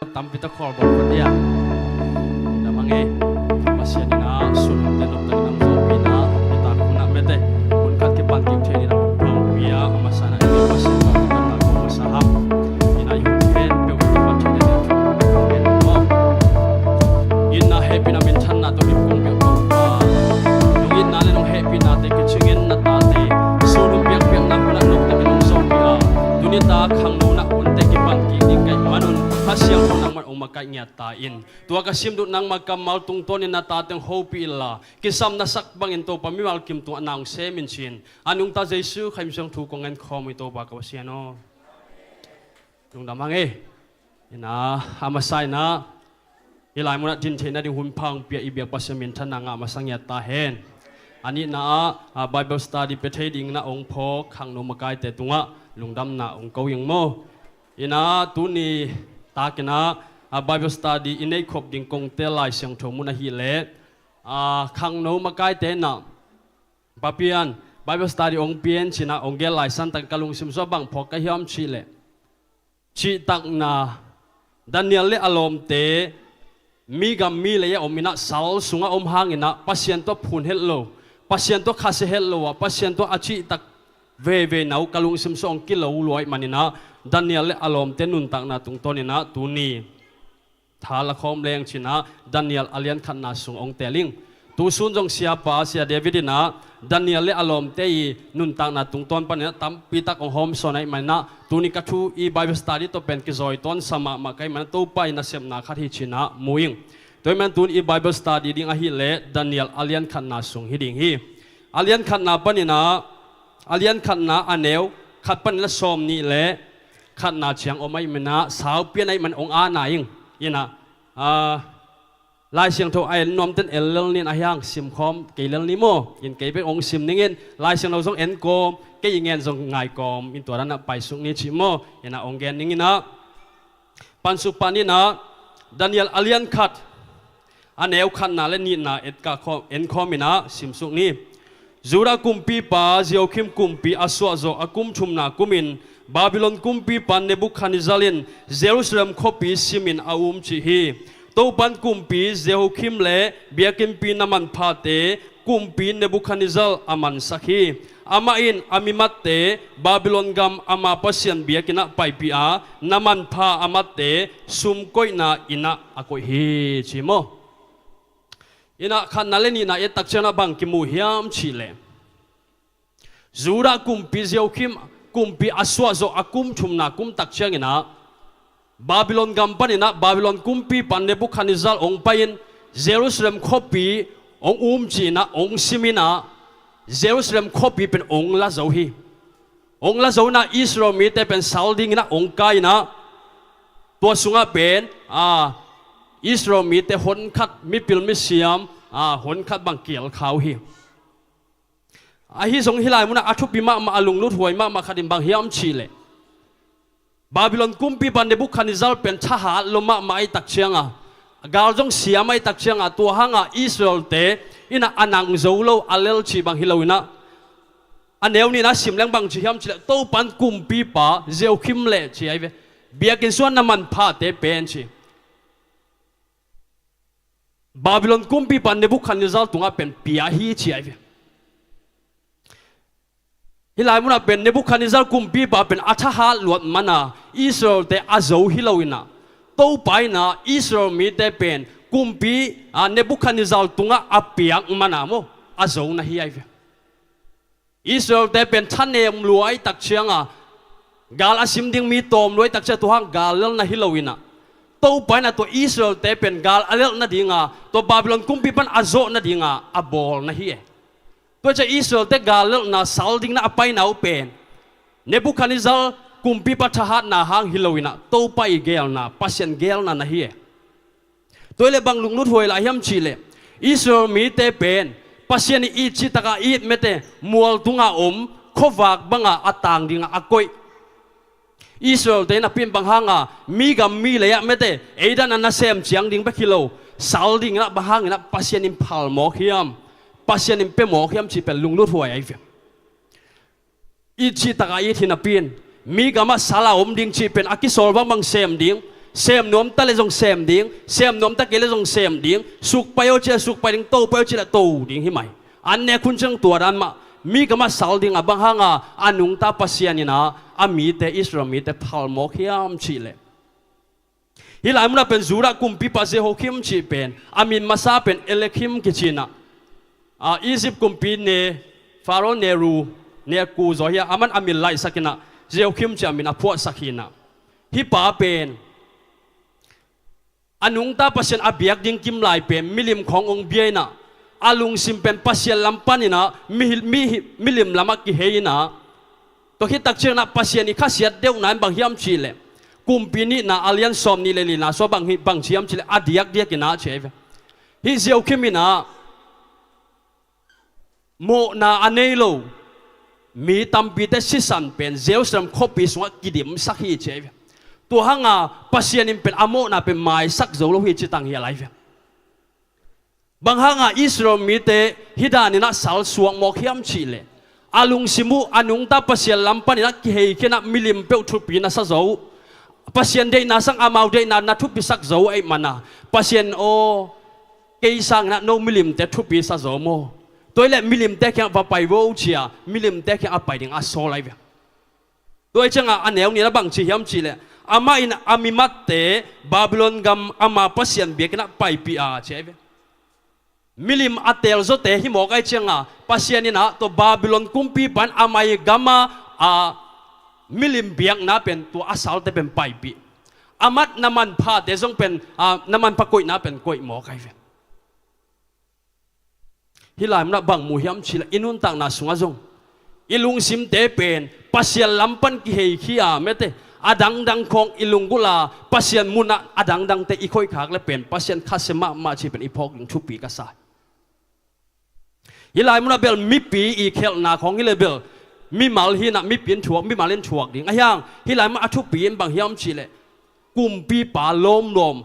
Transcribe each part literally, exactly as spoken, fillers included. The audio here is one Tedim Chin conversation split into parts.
Tampi tak khawl bawl phot dia. Lungdam hang e. Pasian in a sun hong ten nop takin a hong zawhpih in a, nitak hun a mete hun khat kipan kik thei ding a hong pia a masa in a, i Pasian tawh lungdamna kong masa hang. In a i hun khempeuh kipan thei ding a hong pia in a, hehpihna minthanna tawh kong pia kong pa. Nong itna le nong hehpihnate kicingin na tate sun hun piakpiakna hun a nop takin hong zawhpih a, tuni tak khangno na hunte kipan kik ding ka hih manun, Kha Siangtho nangman hong makaih ngiat ta in. Tua ka simdut nangma kammal tungtawnin na tate hong hopih inla, kisam na sak bangin Topa mimal kim tungah na hong sem in ci-in a nungta Jesu Kha' min suang thu kong ngen khawm uh hi Topa ka Pasian aw. Lungdam hang e. In a, a masa in a, hih lai munah din theihna ding hun pha hong pia i biak Pasian minthanna ngah masa ngiat ta hen. A nihna ah, a, Bible study pia thei dingin a hong phawk khangno makaite tungah lungdamna hong ko ing maw. In a, tuni takin a, a, Bible study i neih khop ding kong teel Lai Siangtho mun ahih leh, a, khangno makaite in a, Pa Pian, Bible study hong pia in ci-in a hong gen lai santak ka lungsim sungah bang phawk ka hiam cih leh, cihtakna, Daniel le a lawmte migam milei ah om in a, sal sungah om hangin a, Pasian tawh phun het lo, Pasian tawh khasia het lo a, Pasian tawh a cihtak veivei na uh ka lungsim sungah hong kilo lua ahih manin a, Daniel le a lawmte nuntakna tungtawnin a tuni tha la khawm leng ci-in a, Daniel a lian khatna sung hong teel ing. Tu sun zong siapa, Sia David in a, Daniel le a lawmte i nuntakna tungtawn panin a tampi tak hong hawmsawn ahih manin a, tuni ka thu i Bible study tawh pen kizawi tawnsa mahmah ka hih manin a, Topa i nasepna khat hi ci-in a mu ing. Tua ahih manin tuni i Bible study ding ahih leh Daniel a lian khatna sung hi ding hi. A lian khatna panin a, a lian khatna a neu khat panin a sawm nih le khatna ciang om ahih manin a, saupi a na ahih manin hong ana ing. In a, a, Lai Siangtho a en nuamten en lel ni in, a hiang sim khawm kei lel ni maw. In kei bek hong sim ning in, Lai Siangtho zong en kawm, kei i ngen zong ngai kawm in, tua dan a paisuk ni cih maw. In a hong gen ning in a, pansuk pan in a, Daniel a lian khat, a neu khatna le nihna etkak khawm, en khawm in a simsuk ni. Judah kumpipa Jehoiakim kumpi a suahzawh a kum thumna kumin Babylon kumpipa Nebukhadnezzar in Jerusalem khuapi simin a umcih hi. Topan kumpi Jehoiakim le biakinnpi na manphate kumpi Nebukhadnezzar a mansak hi. Amah in a mimatte Babylon gam ama pasian biakinn ah paipih a, na manpha a matte sum koihna inn ah a koih hi, ci maw. In a, khatna le nihna et tak ciangin a bang kimu hiam cih leh, Judah kumpi Jehoiakim kumpi a suahzawh a kum thumna kum tak ciangin a, Babylon gam panin a Babylon kumpipa Nebukhadnezzar hong pai-in Jerusalem khuapi hong umcih in a, hong sim in a, Jerusalem khuapi pen hong la zo hi. Hong la zo in a, Israel mite pen sal dingin a hong kai in a, tua sungah pen, a, Israel mite honkhat, mipil misiam, a, honkhat bang kial kha uh hi. Ahi zong hih lai munah a thupi mahmah, a lungluthuai mahmah khat in bang hiam cih leh, Babylon kumpipa Nebukhadnezzar pen thahat lua mahmah ahih tak ciangin a, gal zong siam ahih tak ciangin a, tua hangin Israelte in a, a nang zo lo, a lel cih bang hi lo in a, a neu nihna sim leng bang ci hiam cih leh, Topan kumpipa Jehoiakim le ci ahi ve. Biakinn sungah na manphate pen ci. Babylon kumpipa Nebukhadnezzar tungah pen pia hi ci ahi ve. Hih lai munah pen Nebukhadnezzar kumpipa pen a thahat luat man a, Israelte a zo hi lo in a, Topa in a Israel mite pen kumpi, a, Nebukhadnezzar tungah a piak man a maw, a zo na hi ahi ve. Israelte pen thanem lua ahih tak ciangin a, gal a sim ding mi tawm lua ahih tak ciangin a, tua hang gal lelna hi lo in a, Topa in a tua Israelte pen gal a lelh nadingin a, tua Babylon kumpipa'n a zawh nadingin a, a bawl na hi e. Tua ciang Israelte gal lelhna, sal dingin a paina uh pen Nebukhadnezzar kumpipa thahatna hang hi lo in a, Topa i geelna, Pasian geelna na hi e. Tua hi leh bang lungluthuai lai hiam cih leh, Israel mite pen Pasian in it cih takin a it mete, mual tungah om khuavak bangin a tang dingin a koih. Israelte napi in bang hangin mi gam mi lei ah mete, ei dan a nasem ciang ding bek hi lo, sal dingin a bang hangin a Pasian in phal mawk hiam, Pasian in pia mawk hiam cih pen lungluthuai ahi ve. It cih takin a it hi napi in, mi gamah sal a om ding cih pen a kisawl bangbang sem ding, Sem nuam ta le zong sem ding, sem nuam ta kei le zong sem ding, suk pai aw ci le suk pai ding, to pai aw ci le to ding hi mai. An nek hun ciang tua dan mah, mi kamah sal ding a bang hanga a nungta Pasian in a, a mite Israel mite phalmawk hiam cih leh. Hih lai munah pen Judah kumpipa Jehoiakim cih pen, a min masa pen Eliakim kici inah, a, Egypt kumpi ne, Pharaoh Neru, Neku zaw hi a, aman a min laihsak inah, Jehoiakim cih a min a phuahsak hi inah. Hih pa pen, a nungta Pasian a biak ding kim lai pen, milim khawng hong bia inah, a lungsim pen Pasian lam pan inah, mi, mi, milim lamah kihei inah, tua khit tak ciangin ah Pasian i khasiat deuhna in bang hiam cih leh, kumpi nihna a lian sawm nih le lina sua bang hi, bang ci hiam cih leh, a diakdiak inah ci hi ve. Hih Jehoiakim inah mawhna a nei lo mi tampite sisan pen Jerusalem khuapi sungah kidimsak hi ci hi ve. Tua hanga Pasian in pen a mawhna pen maisak zo lo hi ci tang hi a lai ve. Bang hanga Israel mite hih dan inah sal suak mawk hiam cih leh, a lungsim uh a nungta Pasian lam pan inah kihei khin ah milim peuh thupi na sa zo. Pasian deihna sang amau deihna na thupisak zo ahih mana, Pasian aw, kei sang inah no milimte thupi sa zo maw? Tua hi leh milimte kiangah va pai vo ci a, milimte kiangah a pai ding a sawl ahi ve. Tua hi ciangah a neu nih na bang ci hiam cih leh, amah in a mimatte Babylon gam ama pasian biakinn ah paipih a ci ahi ve. Milim a teelzawte hi mawk ahi ciangah, Pasian inah tua Babylon kumpipa in amah i gamah a milim biakna pen tua a salte pen paipih. A mat na manphate zong pen, a, na manpha koihna pen koih mawk ahi ve. Hih lai munah bang mu hiam cih leh i nuntakna sungah zong i lungsimte pen Pasian lam pan kihei khi a mete, a dangdang khawng i lunggulh a Pasian munah a dangdangte i khoihkhak le pen Pasian khasia mahmah cih pen i phawk ding thupi ka sa hi. Hih lai munah bel mipi i khelhna khawng hi le bel mimal hi inah mipi in thuak, mimal in thuak ding ahi hang, hih lai munah a thupi in bang hiam cih leh, kumpipa lawmlawm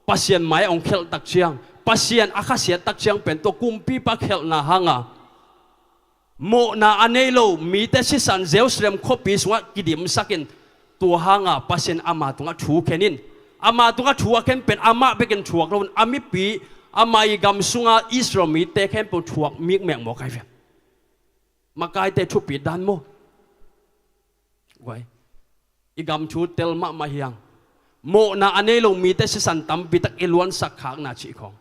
Pasian mai-ah hong khelh tak ciang, Pasian a khasiat tak ciang pen tua kumpipa khelhna hanga mawhna a nei lo mite sisan Jerusalem khuapi sungah kidimsak in, tua hanga Pasian ama tungah thu khen in, ama tungah thu a khen pen amah bekin thuak lo in, a mipi, ama i gam sunga Israel mite khempeuh thuak mikmek mawk ahi ve. Makaite thupi dan maw? Guai. I gam thu tel mahmah hi hang. Mawhna a nei lo mite sisan tampi tak i luansak khakna cih khawng,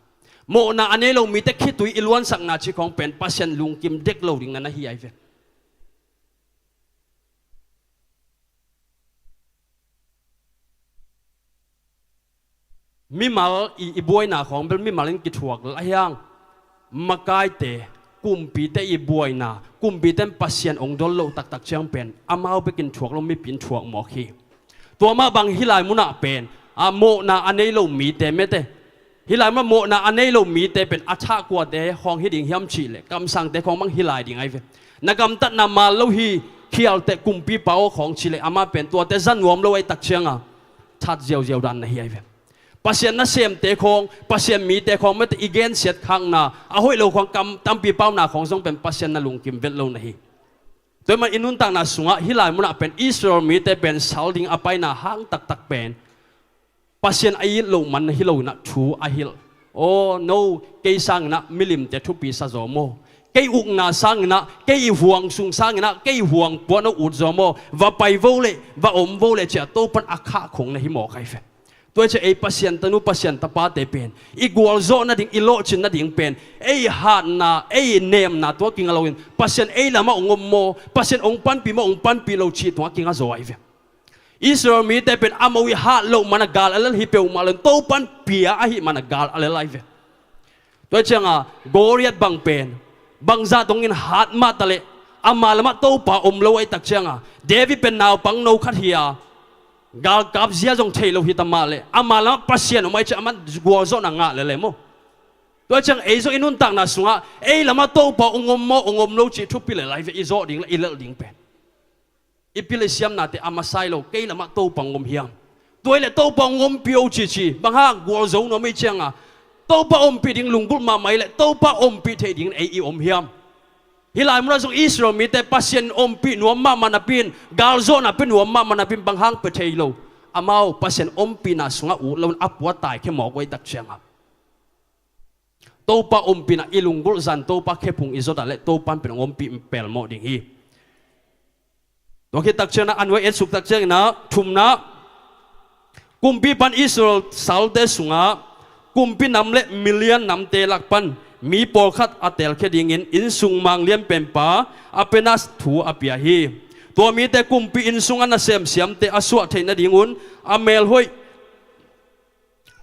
mawhna a nei lo mite khitui i luansakna cih khawng pen Pasian lungkim dek lo ding na na hi ahi ve. Mimal i, i buaina khawng bel mimal in kithuak lel ahi hang, makaite, kumpite i buaina, kumpite in Pasian hong dol loh taktak ciang pen amau bekin thuak lo, mipi in thuak mawk hi. Tua mah bang hih lai munah pen, a, mawhna a nei lo mite mete, hih lai munah mawhna a nei lo mite pen a thah kuate khawng hi ding hiam cih leh, kamsangte khawng bang hi lai ding ahi ve. Na gamtatna mal lo hi, khialte kumpipa aw khawng cih leh amah pen tuate za nuam lo ahi tak cianga that ziauziau dan na hi ahi ve. Pasian nasemte khawng, Pasian mite khawng mete i gensiat khakna, a hoih lo khawng kam tampi pauna khawng zong pen Pasian na lungkim vet lo na hi. Tua mah i nuntakna sungah hih lai munah pen Israel mite pen sal ding a paina hang taktak pen Pasian a it loh man na hi lo inah thu a hilh. Aw no, kei sang inah milimte thupi sa zaw maw? Kei ukna sang inah, kei i huang sung sang inah, kei i huang puan aw ut zaw maw? Va pai vo leh, va om vo leh ci a Topan a khah khong na hi mawk ahi ve. Tua hi ciah ei Pasian tanu, Pasian tapate pen i gualzawh nading, i lawhcin nading pen ei hatna, ei nemna tua kinga loin Pasian ei lamah hong om maw, Pasian hong panpih maw, hong panpih lo cih tungah kinga zaw ahi ve. Israel mite pen amau i hat loh mana gal a lel hi peuhmah loin Topan pia ahih mana gal a lel ahi ve. Tua hi cianga Goliath bang pen bangzah dongin hat mah taleh ama lamah Topa om lo ahi tak cianga David pen naupang no khat hi a, galkap zia zong thei lo hi ta mah leh ama lamah Pasian om ahi ciah amah gualzawhna ngah lel e maw? Tua hi ciang ei zong i nuntakna sungah ei lamah Topa hong om maw, hong om lo cih thupi lel ahi ve, i zawh ding le i lelh ding pen. I pil i siamnate a masa hi lo, kei lamah Topa hong om hiam? Tua hi leh Topa hong ompih o cici, bang hang gualzo nuam i cianga Topa ompih ding lunggulh mahmah hi leh Topa ompih theih dingin ei i om hiam? Hih lai munah zong Israel mite Pasian ompih nuam mahmah napi in, galzawhna pia nuam mahmah napi in bang hang pia thei lo? Amau Pasian ompihna sungah ut loin a pua taikhia mawk uh ahih tak ciangah, Topa ompihna i lunggulh zan Topa khephung i zawh a leh Topa in pen hong ompih pelmawh ding hi. Tua khit tak ciangin ah a nuai etsuk tak ciangin ah thumna, kumpipa in Israel salte sungah kumpi nam le milian namte lak pan mi pawlkhat a teelkhia dingin innsung manglian penpa Apenas thu a pia hi. Tua mite kumpi inn sungah nasem siamte a suah theih nadingun a mel hoih,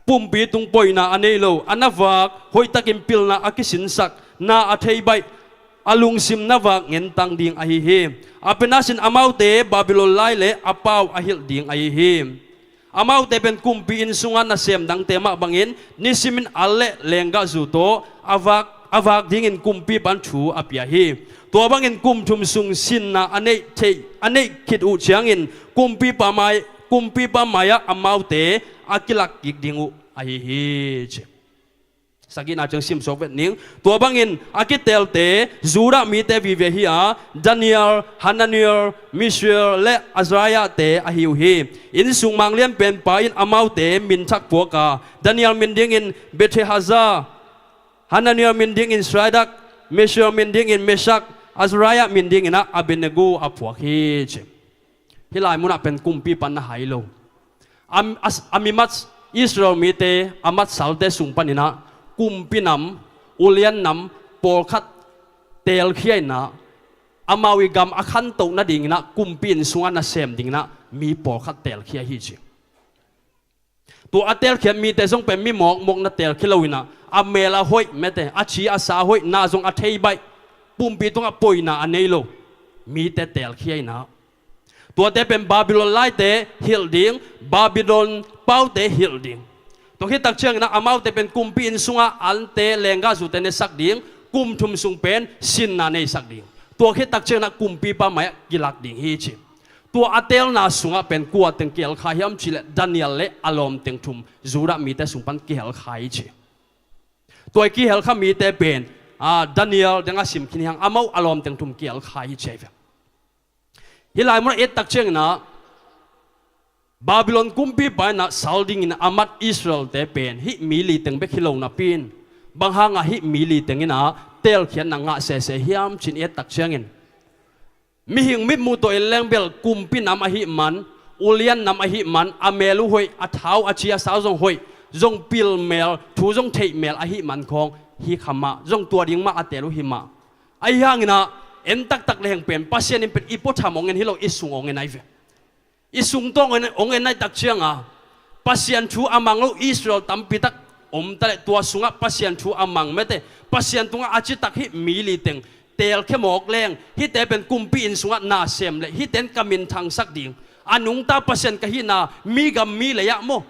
pumpi tung poina a nei lo, a na vak, hoihtakin pilna a kisinsak, na a thei baih, a lungsim na vak ngen tang ding ahi hi. Apenas in amaute Babylon lai le a pau a hilh ding ahi hi. Amaute pen kumpi inn sungah nasem dangte mah bangin nisimin al le lenggahzu tawh a vak, a vak dingin kumpipa in thu a pia hi. Tua bangin kum thum sung sinna a neih theih, a neih khit uh ciangin kumpipa mai, kumpipa mai-ah amaute a kilak kik ding uh ahi hi, ci. Sagihna ciang simsuak vet ning. Tua bangin a kiteelte Judah mite vive hi a, Daniel, Hananiel, Mishael le Azariah-te ahi uh hi. Innsung manglian penpa in amaute min thak puak a, Daniel min dingin Belteshazzar, Hananiel min dingin Shadrach, Mishael min dingin Meshach, Azariah min dingin ah Abednego a phuak hi, ci. Hih lai munah pen kumpipa in na hai lo. A, a, a mi mat, Israel mite a mat salte sung panin ah kumpi nam, ulian nam pawlkhat teelkhia in ah, amau i gam a khantoh nadingin ah kumpi inn sungah nasem dingin ah mi pawlkhat teelkhia hi, ci. Tua a teelkhiat mite zong pen mi mawkmawk na teelkhia loin ah, a mel a hoih mete, a ci a sa hoih, na zong a thei baih, pumpi tungah poina a nei lo mite teelkhia in ah, tuate pen Babylon laite hilh ding, Babylon paute hilh ding. Tua khit tak ciangin ah amaute pen kumpi inn sungah ante lenggahzute nesak ding, kum thum sung pen sinna neisak ding. Tua khit tak ciangin ah kumpipa mai-ah kilak ding hi, ci. Tua a teelna sungah pen kua teng kihel kha hiam cih leh Daniel le a lawmteng thum Judah mite sung pan kihel kha hi, ci. Tua i kihel kha mite pen, a, Daniel dang a sim khin hi hang, amau a lawmteng thum kihel kha hi, ci ahi ve. Hih lai munah et tak ciangin ah Babylon kumpipa in ah sal dingin a mat Israel-te pen hih mi li teng bek hi lo napi-in, bang hangah hih mi li teng in ah teelkhiatna ngah sese hiam ci-in et tak ciangin, mihing mitmuh tawh en leng bel kumpi nam ahih man, ulian nam ahih man, a mel uh hoih, a thau a ci a sau zong hoih, zong pil mel, thu zong theih mel ahih man khawng hi kha mah, zong tua ding mah a teel uh hi mah. Ahi hangin ah en taktak lehang pen Pasian in pen i puatham hong en hi lo, i sung hong en ahi ve. I sung tawh hong en, hong en ahih tak ciangah Pasian thu a mang lo Israel tampi tak om ta leh, tua sungah Pasian thu a mang mete, Pasian tungah a citak hih mi li teng teelkhia mawk leng, hihte pen kumpi inn sungah na sem leh hihte in ka min thangsak ding, a nungta Pasian ka hihna mi gam mi lei-ah maw,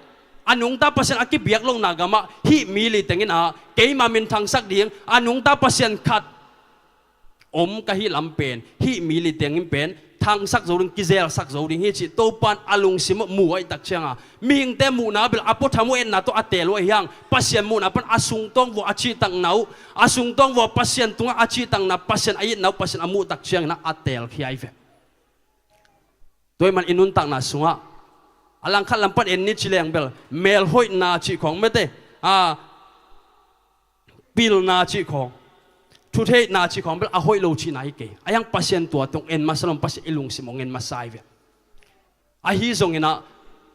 a nungta Pasian a kibiak lohna gamah hih mi li teng in ah keima min thangsak ding, a nungta Pasian khat om ka hih lam pen hih mi li teng in pen thangsak zo ding, kizelsak zo ding hi, cih Topa in a lungsim ah mu ahih tak ciangah, mihingte muhna bel a puatham uh, etna tawh a teel uh ahi hang, Pasian muhna pan a sungtawng vua a cihtakna uh, a sungtawng vua Pasian tungah a cihtakna, Pasian a itna uh Pasian a muh tak ciangin ah a teelkhia ahi ve. Tua ahih man i nuntakna sungah a langkhat lam pan en ni ci leng bel, melhoihna cih khawng mete, a, pilna cih khawng, thutheihna cih khawng bel a hoih lo cihna hi kei. Ahi hang Pasian tua teng en masa lo, Pasian i lungsim hong en masa ahi ve. Ahi zongin ah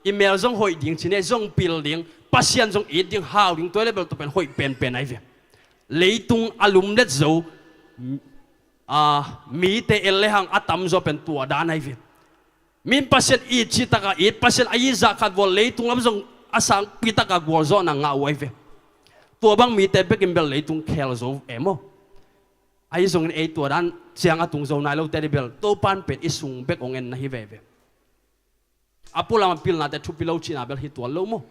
i mel zong hoih ding, cih ni, zong pil ding, Pasian zong it ding, hau ding, tua leh bel tua pen hoih penpen ahi ve. Leitung a lumlet zo, a, mite en lehang a tamzaw pen tua dan ahi ve. Min Pasian it cihtakah it, Pasian a it zah khat vua leitung lam zong a sangpi takah gualzawhna ngah uh ahi ve. Tua bang mite bekin bel leitung khel zo e maw. Ahi zongin ei tua dan ciang a tung zo nai lote dih bel, Topa in pen i sung bek hong en na hi veve. A pualam a pilnate thupi lo cihna bel hi tuan lo maw.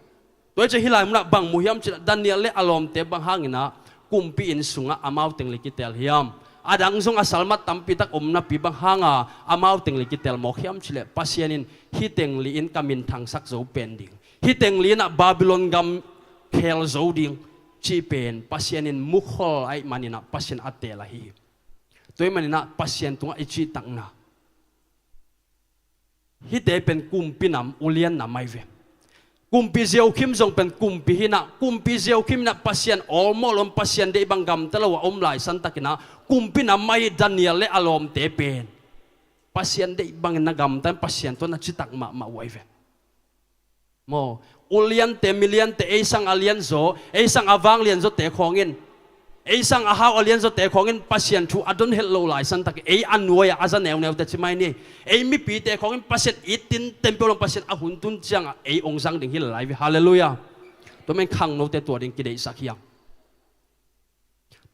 Tua hi ciah hih lai munah bang mu hiam cih leh Daniel le a lawmte bang hangin ah kumpi inn sungah amau teng li kiteel hiam? A dang zong a salmat tampi tak om napi bang hanga amau teng li kiteel mawk hiam cih leh Pasian in hih teng li in ka min thangsak zo pen ding, hih teng li in ah Babylon gam khel zo ding cih pen Pasian in mukhol ahih manin ah Pasian a teel ahi hi. Tua ahih manin ah Pasian tungah i cihtakna, Hihte pen kumpi nam, ulian nam ahi ve. Kumpi Joachim zong pen kumpi hi-in ah, kumpi Joachim in ah Pasian awlmawh lo-in, Pasian deih bang gamta lo-a om laisan takin ah, kumpi nam ahi Daniel le a lawmte pen Pasian deih bangin na gamta-in Pasian tawh na citak mahmah uh ahi ve. Maw, uliante, miliante, ei sang a lianzaw, ei sang a vanglianzawte khawng in, ei sang a hau a lianzawte khawng in Pasian thu a don het loh laisan takin, ei a nuai-ah a za neuneute ci mai ni. Ei mipite khawng in Pasian it tinten peuh lo-in, Pasian a hun tun ciangah ei hong zang ding hi lai ve. Halleluiah. Tua manin khangnote tua ding kideihsak hiam?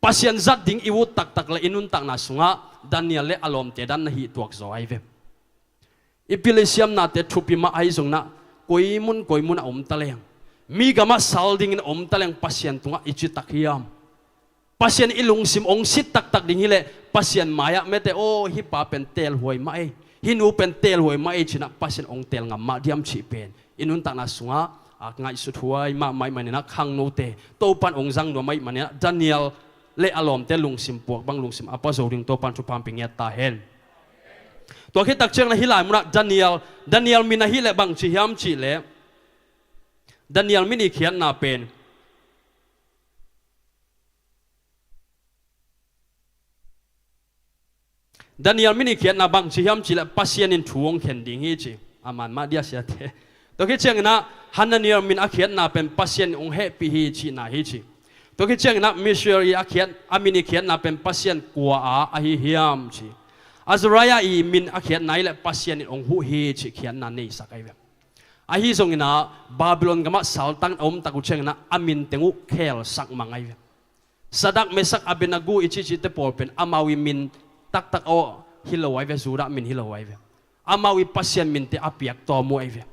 Pasian zat ding i ut taktak le i nuntakna sungah Daniel le a lawmte dan na hih tuak zaw ahi ve. I pil i siamnate thupi mah ahi zongin ah, koi mun koi mun a om taleng, mi gamah sal dingin om taleng, Pasian tungah i citak hiam? Pasian i lungsim hong sit taktak ding hileh, Pasian mai-ah mete, aw, hih pa pen teelhuai mah ei, hih nu pen teelhuai mah ei, ci-in ah Pasian hong teel ngam mah diam cih pen i nuntakna sungah a ngaihsut huai mahmah ahih manin ah, khangnote Topan hong zang nuam ahih manin ah, Daniel le a lawmte lungsim puak bang lungsim a pua zo ding Topan thupha hong pia ngiat ta hen. Tua khit tak ciangin ah hih lai munah Daniel, Daniel min ahih leh bang ci hiam cih leh, Daniel min i khiatna pen, Daniel min i khiatna bang ci hiam cih leh, Pasian in thu hong khen ding hi ci. A man mah dia siate. Tua khit ciangin ah Hananiel min a khiatna pen Pasian in hong hehpih hi cihna hi ci. Tua khit ciangin ah Mishael i a khiat, a min i khiatna pen Pasian kua-a ahi hiam ci. Azariah i min a khiatna hi leh Pasian in hong huh hi cih khiatna neisak ahi ve. Ahi zongin ah Babylon gamah saltang a om tak uh ciangin ah a min teng uh khelsak mang ahi ve. Sadrak, Mesak, Abednego i cihcihte pawl pen amau i min taktak aw hi lo ahi ve, Judah min hi lo ahi ve. Amau i Pasian minte a piak tawm uh ahi ve.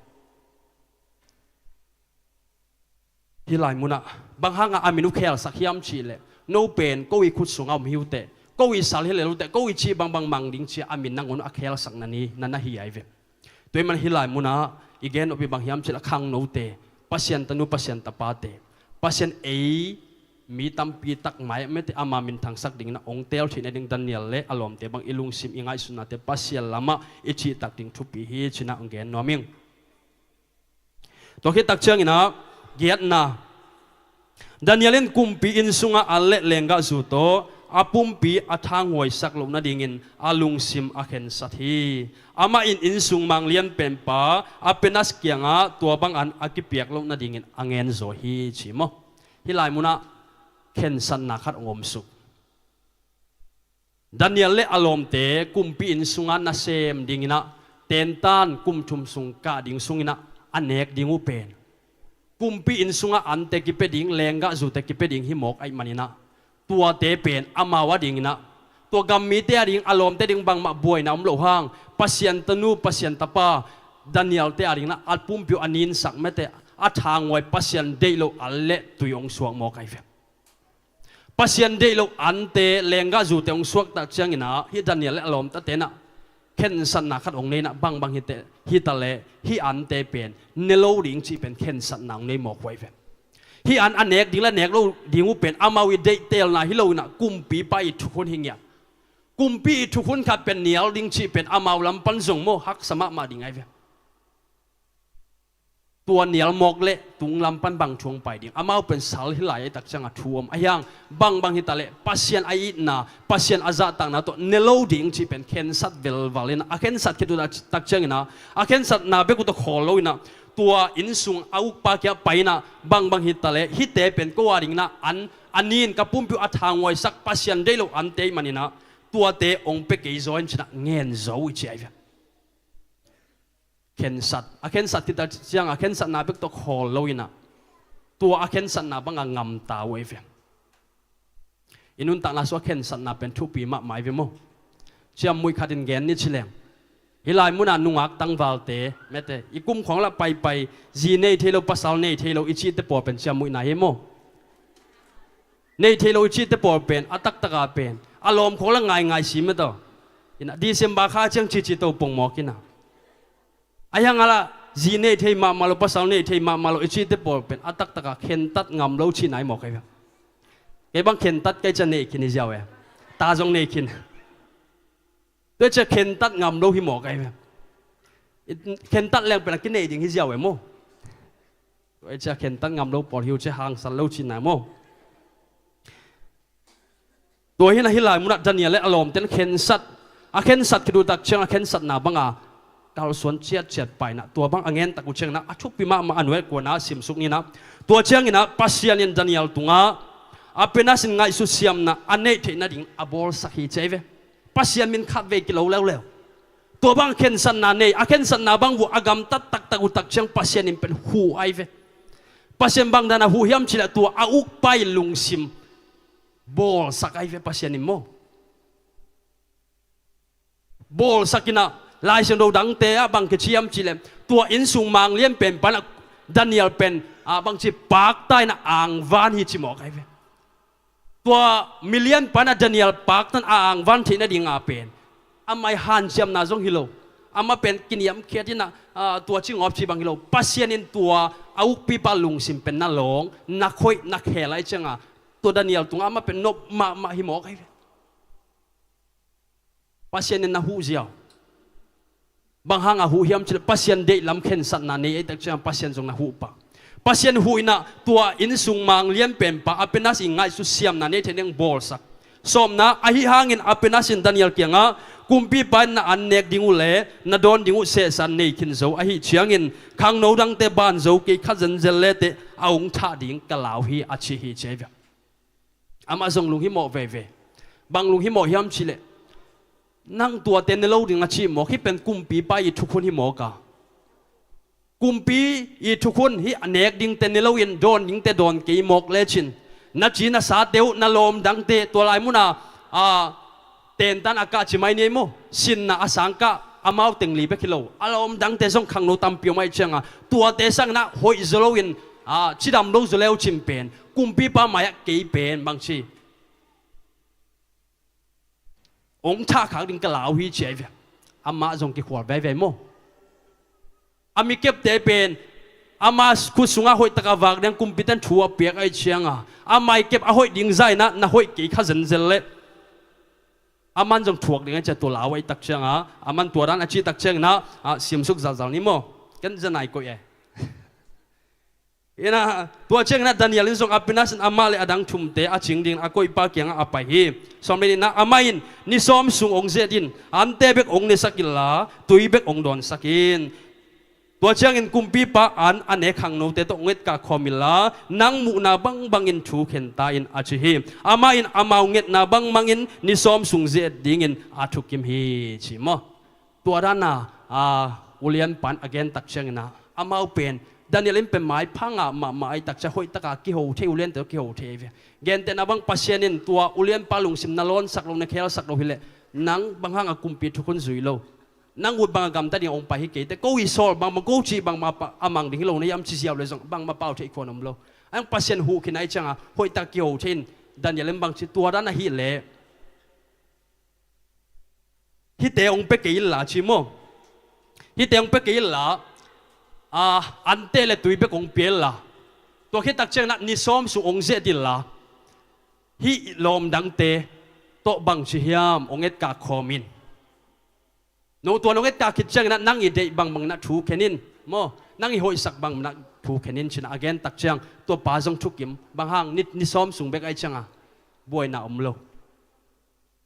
Hih lai munah bang hangah a min uh khelsak hiam cih leh, no pen ko i khut sungah om hi uh teh, ko i sal hi lel uh teh, ko i cih bangbang mang ding ci-a a min nangawn uh a khelsak na ni, na na hi ahi ve. Tua ahih manin hih lai munah i gen nop pen bang hiam cih leh, khangnote, Pasian tanu, Pasian tapate, Pasian ei mi tampi tak mai-ah mete ama minthangsak dingin ah hong teel theihna ding Daniel le a lawmte bang i lungsim, i ngaihsutnate Pasian lamah i cihtak ding thupi hi ci-in ah hong gen nuam ing. Tua khit tak ciangin ah giatna, Daniel in kumpi inn sungah an le lenggahzu tawh a pumpi a thanghuaisak loh nadingin a lungsim a khensat hi. Amah in inn sung manglian penpa Apenas kiangah tua bang an a kipiak loh nadingin a ngen zaw hi ci maw? Hih lai munah khensatna khat hong om suk. Daniel le a lawmte kumpi inn sungah nasem dingin ah tentan kum thum sung kah ding sungin ah a nek ding uh pen kumpi inn sungah ante kipia ding, lenggahzute kipia ding hi mawk ahih manin ah, tuate pen amau a dingin ah, tua gam mite a ding, a lawmte ding bangmah buaina om loh hang, Pasian tanu, Pasian tapa Daniel-te a dingin ah a pumpi uh a ninsak mete, a thanghuai, Pasian deih loh an le tui hong suak mawk ahi ve. Pasian deih loh ante, lenggahzute hong suak tak ciangin ah, hih Daniel le a lawmte in ah khensatna khat hong nei in ah, bangbang hi teh, hi ta leh hih ante pen ne lo ding cih pen khensatna hong nei mawk uh ahi ve. Hih an a nek ding le nek lo ding uh pen amau i deihtelna hi lo in ah, kumpipa i thukhun hi ngiat. Kumpi i thukhun khat pen nial ding cih pen amau lam pan zong maw, haksa mahmah ding ahi ve. Tua nial mawk leh tung lam pan bang thu hong pai ding? Amau pen sal hi lai, a tak ciangah thu om. Ahi hang bangbang hi ta leh Pasian a itna, Pasian a zahtakna tawh ne lo ding cih pen khensat velval in ah, a khensat khit uh tak ciangin ah, a khensatna bek uh tawh khawl lo in ah, tua inn sung a ukpa kiang pai in ah, bangbang hi ta leh hihte pen ko a dingin ah an, a nin, ka pumpi uh a thanghuaisak, Pasian deih loh ante ahih manin ah, tuate hong pia kei zaw in ci-in ah ngen zo uh ci ahi ve. Khensat, a khensat khit tak ciang a khensatna bek tawh khawl lo in ah, tua a khensatna bangah ngam ta uh ahi ve. I nuntakna sungah khensatna pen thupi mahmah ahi ve maw? Ciamnuih khat in gen ni ci leng, hih lai munah nungak tangvalte mete, i kum khawng lah paipai, zi nei thei lo, pasal nei thei lo i cihte pawl pen ciamnuihna hi maw? Nei thei lo i cihte pawl pen a taktak a pen a lawm khawng lah ngaingai si mete. In ah December kha ciang cici to pong mawk in ah, ahi hang a lah zi nei thei mahmah lo, pasal nei thei mahmah lo i cihte pawl pen a taktak a khentat ngam lo cihna hi mawk ahi ve. Kei bang khentat kei ciang nei khin hi ziau e. Ta zong nei khin. Tua ciang khentat ngam lo hi mawk ahi ve. Khentat leng pen a kinei ding hi ziau e maw? Tua i cia khentat ngam lo pawl hi uh cia hangsan lo cihna maw? Tua hi na hi lai munah Daniel le a lawmten khensat, a khensat khit uh tak ciang a khensatna banga kalsuan ciatciat paina tua bang a ngen tak uh ciangina a thupi mahmah a nuai kuana simsuk nina. Tua ciangina Pasian in Daniel tunga a penasin ngaihsut siamna a neih theih nading a bawlsak hi cia hi ve. Pasian min khat vei kilo leuleu. Tua bang khensatna nei, a khensatna bang uh a gamtat taktak uh tak ciang Pasian in pen huh ai ve. Pasian bang dana huh hiam cileh tua a ukpa i lungsim bawlsak ai ve Pasian in maw? Bawlsak ina Lai Siangtho dangte ah bang kici hiam cileh tua innsung manglian pen pana Daniel pen a bangci pakta ina angvan hi ci mawk ai ve. Tua milian pana Daniel paktan a angvan theih nadinga pen amah i hanciamna zong hi lo. Amah pen kiniamkhiat ina tua cingawp ci bang hi lo. Pasian in tua a ukpipa lungsim pen na lawng na khoih na khel ai cianga tua Daniel tunga amah pen nop mahmah hi mawk ai ve. Pasian in na huh ziau. Bang hanga huh hiam cileh Pasian deih lam khensatna nei ei tak ciang Pasian zong na huh pah. Pasian huh ina tua innsung manglian penpa a penas i ngaihsut siamna nei thei neng bawlsak. Sawmna ahi hangin a penas in Daniel kiangah kumpipa in na an nek ding uh le na dawn ding uh sehsan nei khin zo ahi ciangin khangno dangte ban zo kei kha zenzel lete a ung thah ding ka lau hi a ci hi ci ai ve. Amah zong lunghimawh veve. Bang lunghimawh hiam cileh nang tuate ne lo ding a cih mawk hi pen kumpipa i thukhun hi mawk a. Kumpi i thukhun hi a nek dingte ne loin dawn dingte dawn kei mawk lecin na ci na sate uh na lawm dangte tua lai muna a tentan a kah ci mai ni ei maw? Sinna a sangkah amau teng li bek hi lo. A lawm dangte zong khangno tampi om aih cianga tuate sangna hoih zaw loin cidam lo zaw leu cin pen kumpipa mai-ah kei pen bangci ong thahkhak ding ka lau hi ci ai ve. Amah zong kikhual veivei maw? A mi kepte pen ama khut sungah hoihtaka vak ding kumpiten thu a piak aih cianga a mai kep a hoih ding zaina na hoih kei kha zenzel leh aman zong thuak ding a cia tua lau aih tak cianga aman tua dan a cih tak ciangina a simsuk zalzal ni maw? Ken zanai koih e. Ina tua ciangina Daniel in zong a penasin amah le a dang thumte a cing dingin a koihpa kiangah a pai hi. Sawm le nihna amah in ni sawm sung ong zet in ante bek ong nesak inla tui bek ong dawnsak in. Tua ciangin kumpipa an a ne khangnote tawh ong etkah khawm inla nang muhna bangbangin thu khenta in a ci hi. Amah in amau ngetna bangbangin ni sawm sung zet dingin a thukim hi ci maw? Tua dana a ulianpan a gen tak ciangina amau pen Daniel in pen maipha ngah mahmah aih tak cia hoihtaka kiho thei uliante kiho thei ve. Gentehna bang Pasian in tua ulianpa lungsim na lawnsak lo na khelsak lo hileh nang bang hanga kumpi thukhun zui lo. Nang ut banga gamta ding ong pai hi keite ko i sawl bangbang ko cih bangbang a mang ding hi lo na hiam ci ziau le zong bangma pau theih khuan om lo. Ang Pasian huh khin aih cianga hoihtak kiho thei in Daniel in bangci tua dan ahih leh hihte ong pia kei inla ci maw? Hihte ong pia kei inla ante le tui bek ong pia inla tua khit tak ciangina ni sawm sung ong zet inla hih lawm dangte tawh bangci hiam ong etkah khawm in. No tua nong etkah khit ciangina nang i deih bangbangna thu khen in maw? Nang i hoihsak bangbangna thu khen in cina a gen tak ciang tua pa zong thukim bang hang ni sawm sung bek aih cianga buaina om lo.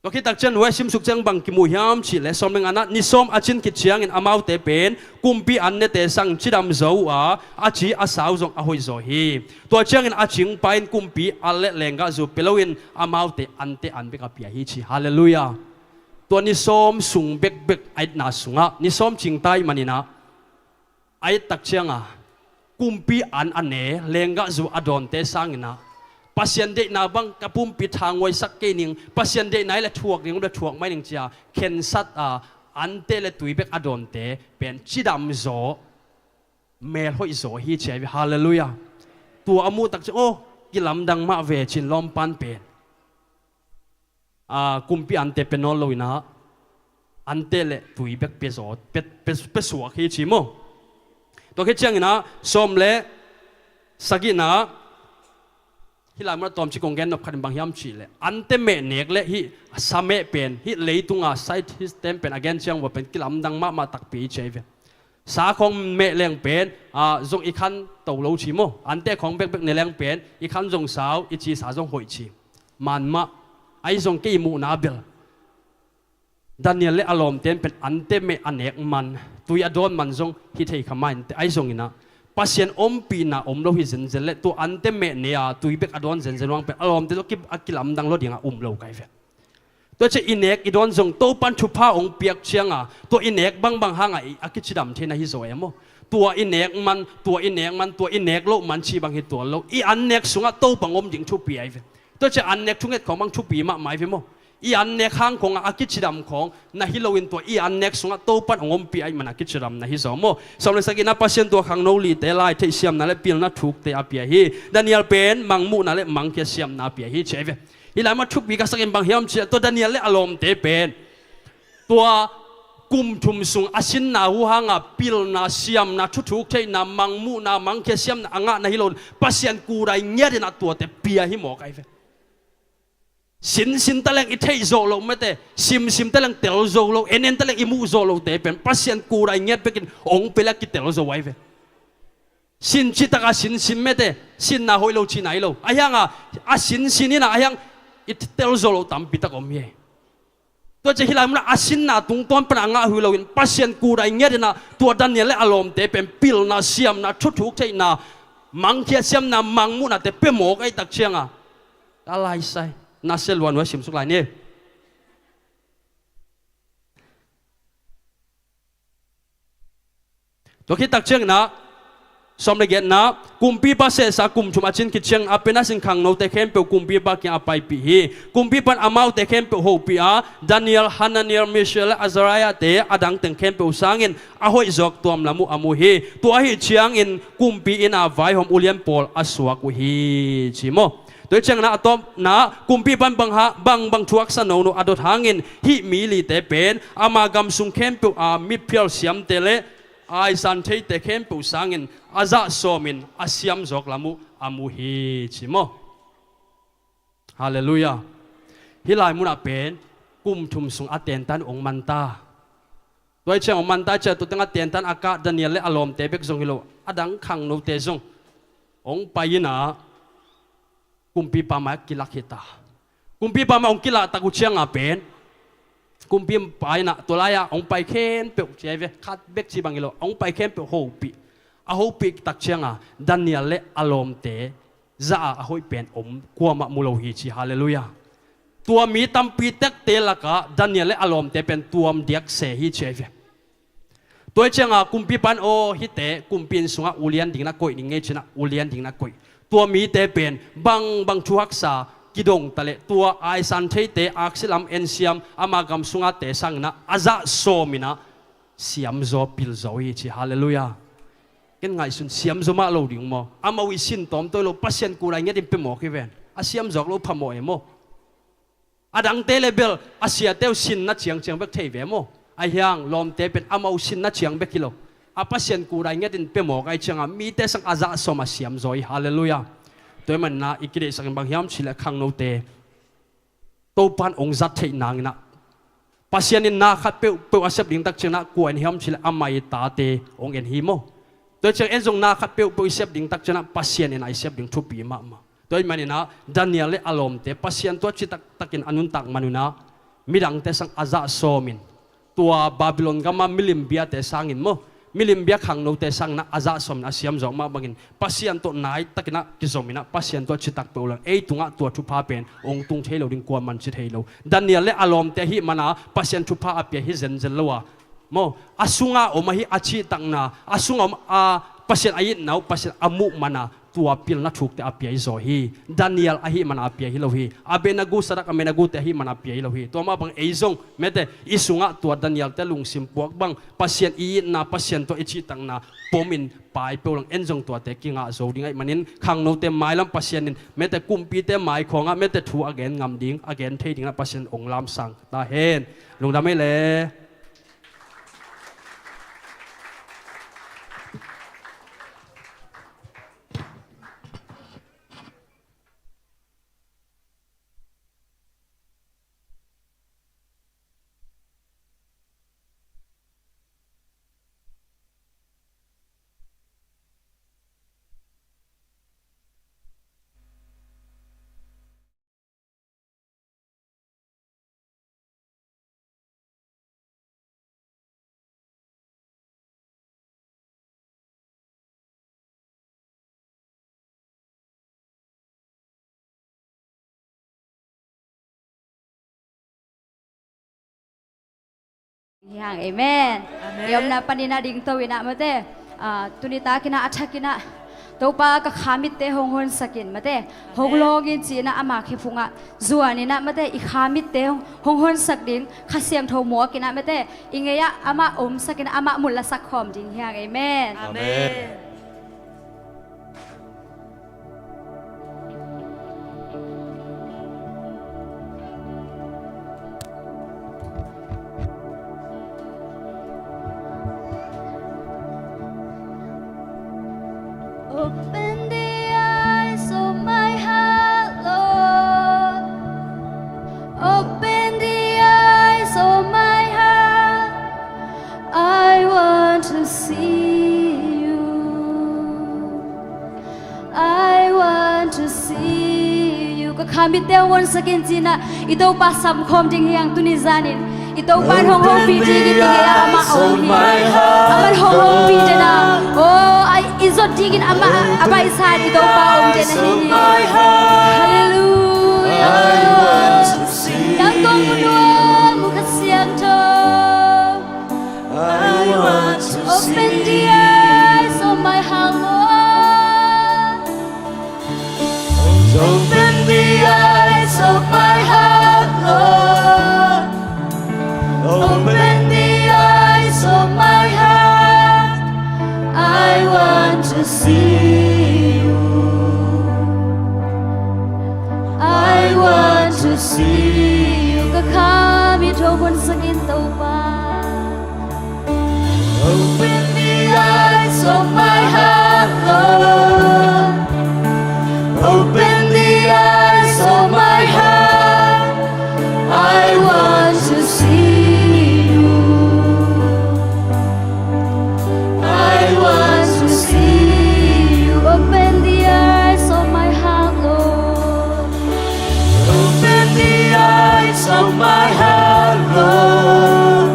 Tua khit tak ciang nuai simsuk ciang bang kimuh hiam cihleh sawm le ngana ni sawm a cin khit ciangin amaute pen kumpi an nete sang cidam zo uh a a ci a sau zong a hoih zaw hi. Tua ciangin a cingpa in kumpi an le lenggah zu pia loin amaute ante an bek a pia hi ci. Halleluiah. Tua ni sawm sung bekbek a itna sungah ni sawm cingta ih maninah a et tak cianga kumpi an a ne lenggah zu a dawnte sanginah Pasian deihna bang ka pumpi thanguaisak kei ning, Pasian deihna ih le thuak ding le thuak mai ning cia khensat a ante le tui bek a dawnte pen cidam zaw mel hoih zaw hi cia hi ve. Halleluiah. Tua a muh tak ciang aw kilamdang mah ve cin lawmpan pen kumpi ante pia nawn loinah ante le tui bek pia zaw pia suak hi ci maw? Tua khit cianginah sawm le sagihna hih lai munah tawmci kong gen nop khatin bang hiam cihleh ante meh nek le hih sa meh pen hih leitunga scientist ten pen a gen ciang vua pen kilamdang mahmah takpi hi ci hi ve. Sa khawng meh leng pen, ah, zong i khan to lo ci maw. Ante khawng bekbek ne leng pen i khan zong sau, i ci sa zong hoih ci. Man mah, ahi zong kei i muhna bel Daniel le a lawmte in pen ante meh a nek man, tui a dawn man zong hi thei kha mah inteh, ahi zongin ah Pasian ompihna om lo hi zenzen leh tua ante meh ne a tui bek a dawn zenzen uh hang pen a lawmte tawh ki, a kilamdang lua dingah um lo ka hi ve. Tua ciang i nek i dawn zong Topan thupha hong piak ciangah tua i nek bangbang hangah i, a kicidam thei na hi zaw e maw. Tua i nek man, tua i nek man, tua i nek loh man cih bang hi tuan lo. I an nek sungah Topa hong om ding thupi ahi ve. Tua ciang an nek thunget khawng bang thupi mahmah ahi ve maw. I an nek hang khawngah a kicidam khawng na hi loin tua i an nek sungah Topan hong ompih ahih manah kicidam na hi zaw maw. Sawm le sagihna, Pasian tua khangno lite lai theihsiamna le pilna thukte a pia hi. Daniel pen mangmuhna le mangkhiasiamna a pia hi ci ahi ve. Hih lai mah thupi ka sakin bang hiam ciah tua Daniel le a lawmte pen tua kum thum sung a sinna uh hangah pilna, siamna, thuthuk theihna, mangmuhna, mangkhiasiamna a ngah na hi loin Pasian kudai ngiatin ah tuate pia hi mawk ahi ve. Sinsin taleng i theih zawh loh mete, simsim taleng tel zo lo, enen taleng i muh zawh lohte pen Pasian kudai ngiat bekin hong pia le a kitel zo ahi ve. Sin cih takah sinsin mete, sinna hoih lo cihna hi lo. Ahi hangah a sinsin inah ahi hang i tel zo loh tampi tak om hi. Tua ciang hih lai munah a sinna tungtawn panah a ngah uh hi loin Pasian kudai ngiatin ah tua Daniel le a lawmte pen pilna, siamna, thuthuk theihna, mangkhiasiamna, mangmuhnate pia mawk ahih tak ciangah a laisai na sia luan uh a simsuk lai ni. Tua khit tak ciangin ah, sawm le giatna, kumpipa sehsa kum thum a cin khit ciangin Apenas in khangnote khempeuh kumpipa kiangah a paipih hi. Kumpipa in amaute khempeuh hopih a, Daniel, Hananiel, Mishael le Azariah-te a dang teng khempeuh sangin a hoih zawk tuamlam uh a mu hi. Tua ahih ciangin kumpi inn-a vaihawm ulian pawl a suak uh hi, ci maw. Tua hi ciangin ah a tawpna, kumpipa in bang ha, bang, bang thu haksa nono a dot hangin hih mi lite pen ama gam sung khempeuh a miphial siamte le aisan theite khempeuh sangin a zah sawmin a siam zawk lam uh a mu hi, ci maw. Halleluiah. Hih lai munah pen kum thum sung a tentan hong manta. Tua hi ciang hong manta ciang tua tengah tentan a kah Daniel le a lawmte bek zong hi lo, a dang khangnote zong hong pai inah kumpipa mai-ah kilak hi ta. Kumpipa mai-ah hong kilahtak uh ciangah pen kumpipa inah tua lai-ah hong pai khempeuh ci ahi ve, khat bek ci bang hi lo, hong pai khempeuh hopih. A hopih tak ciangah Daniel le a lawmte zah a hoih pen om kuamah mu lo hi, ci. Halleluiah. Tua mi tampi tekte lakah Daniel le a lawmte pen tuam diak se hi, ci ahi ve. Tua hi ciangah kumpipa in aw hihte kumpi inn sungah ulian dingin a koih ning ei, ci-inah ulian dingin a koih. Tua mite pen bang, bang thu haksa kidong taleh tua aisan theite aksi lam ensiam ama gam sungate sanginah a zah sawminah siamzaw pilzaw hi, ci. Halleluiah. Ken ngaihsun, siamzaw mah lo ding maw? Amau i sin tawmtawi lo, Pasian kudai ngiatin pia mawk hi ven. A siamzawk lo phamawh e maw? A dangte le bel a siate uh sinna ciangciang bek thei ve maw? Ahi hang lawmte pen amau sinna ciang bek hi lo, a Pasian kudai ngiatin pia mawk ahih ciangah mite sang a zah sawm a siamzaw hi. Halleluiah. Tua ahih maninah i kideihsakin bang hiam cihleh khangnote Topa in hong zat theih nanginah Pasian in na khat peuhpeuh a sep ding tak cianginah kua en hiam cihleh amah i tate hong en hi maw? Tua ciang en zong na khat peuhpeuh i sep ding tak cianginah Pasian in a i sep ding thupi mahmah. Tua ahih maninah Daniel le a lawmte Pasian tua citaktakin a nuntak manunah midangte sang a zah sawmin tua Babylon gama milim biate sangin maw, milim bia khangnote sanginah a zah sawmin a siamzawk mah bangin Pasian tawh naitakinah kizominah Pasian tawh citak peuh leng ei tungah tua thupha pen hong tung thei lo ding kuaman ci thei lo. Daniel le a lawmte ahih mana Pasian thupha a pia hi zenzen lo a maw, a sunga om ahi a cihtakna, a sunga om a Pasian a itna uh Pasian a muh mana tua pilna thukte a pia hi zaw hi. Daniel ahih mana a pia hi lo hi. Abednego, Sadrak, Abednego-te ahih mana a pia hi lo hi. Tua mah bang ei zong mete i sungah tua Daniel-te lungsim puak bang Pasian i itna, Pasian tawh i cihtakna pomin pai peuh leng en zong tuate kingah zo ding ahih manin khangnote mailam Pasian in mete kumpite mai khawngah mete thu a gen ngam ding, a gen thei dingah Pasian hong lamsang ta hen. Lungdam ei le. Hi hang, amen. Amen. I omna panin a dingto in ah mate, ah, tuni takin ah a thakin ah Topa ka kha mitte hong honsak in mate, hong lawng in ci-in ah ama khe phungah zuan in ah mate, i kha mitte hong, hong honsak ding Kha Siangtho muak in ah mate, i ngei ah amah omsak in ah amah mun la sak khawm ding hi hang, amen. Amen. Open the eyes of my heart, Lord. Open the eyes of my heart. I want to see you. I want to see you. Ka kha mitte hong honsak in ci-in ah i Topa sam khawm ding hi hang tuni zanin. I Topa in hong hopih dingin i ngei ah amah om hi. Amah hong hopih den ah. Oh, i zot dingin amah a baihsa-in i Topa om den ahi hi. Halleluiah. Nang kong mu nuam uh Kha Siangtho. I want to open the eyes of my heart, Lord. Open the eyes of my heart, Lord. Open the eyes of my heart. I want to see you. I want to see you. Ka kha mitte hong honsak in Topa. Open the eyes of my heart, Lord. Open the eyes of my heart. I want to see you. I want to see you. Open the eyes of my heart, Lord. Open the eyes of my heart, Lord.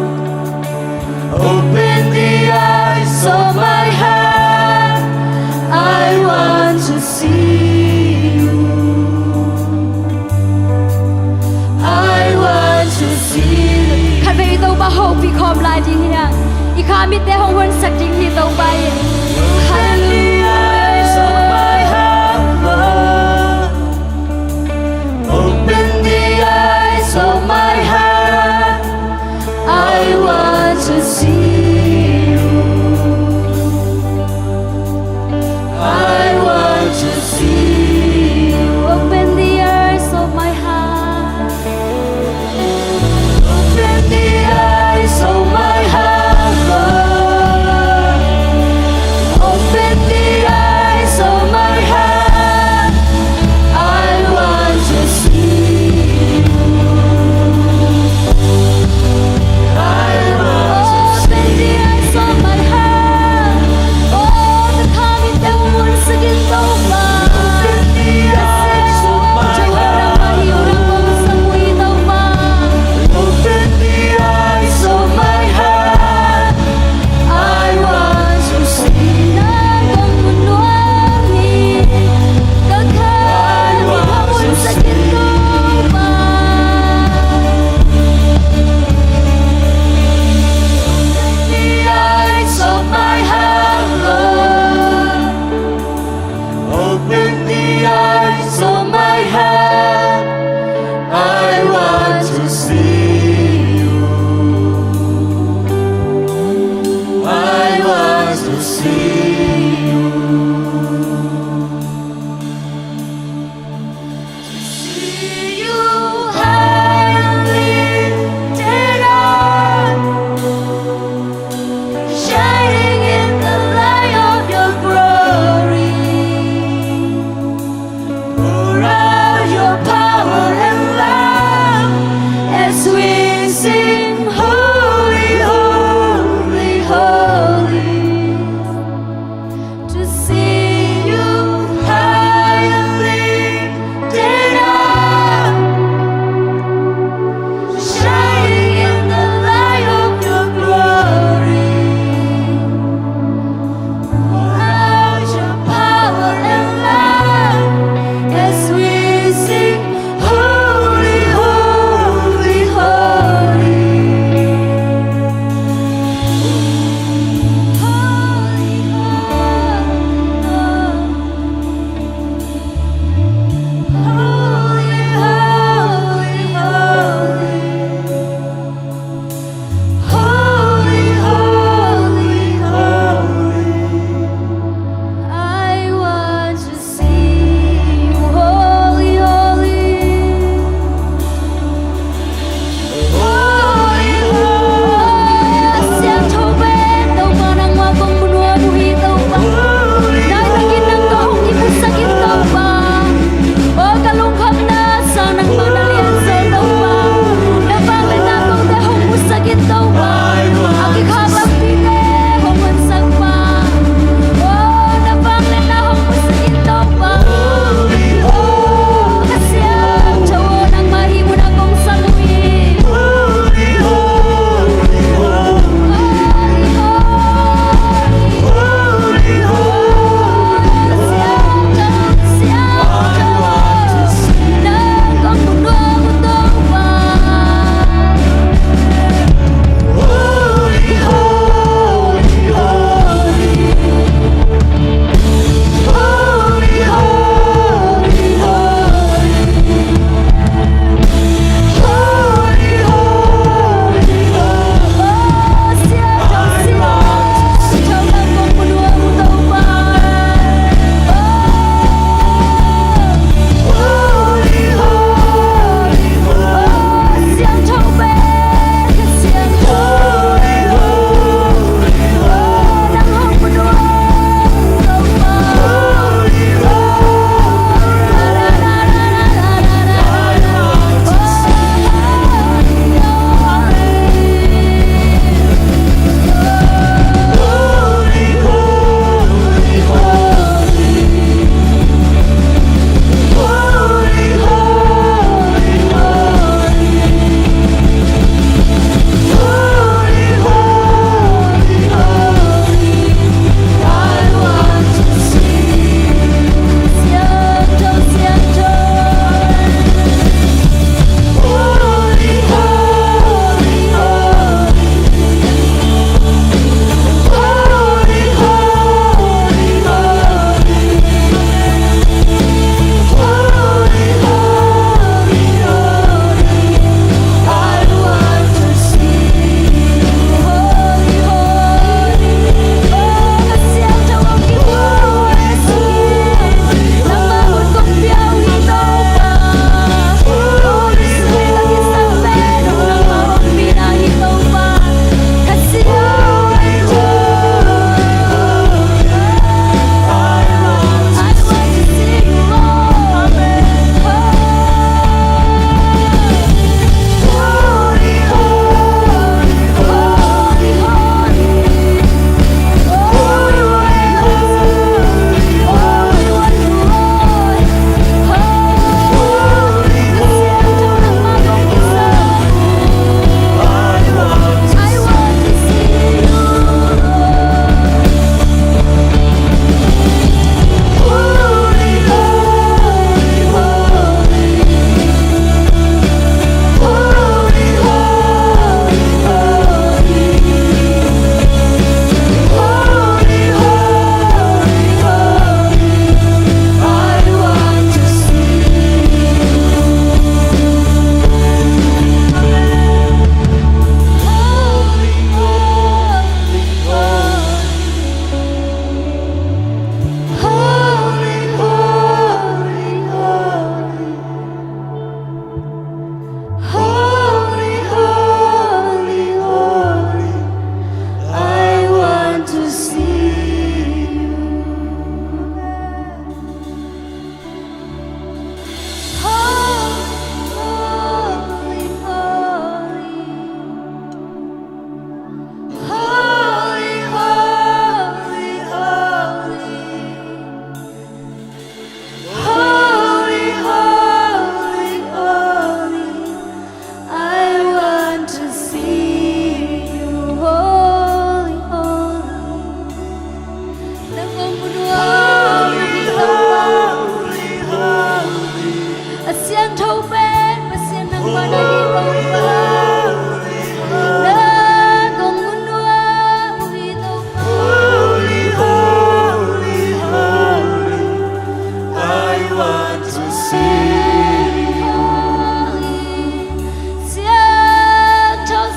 Siangtho,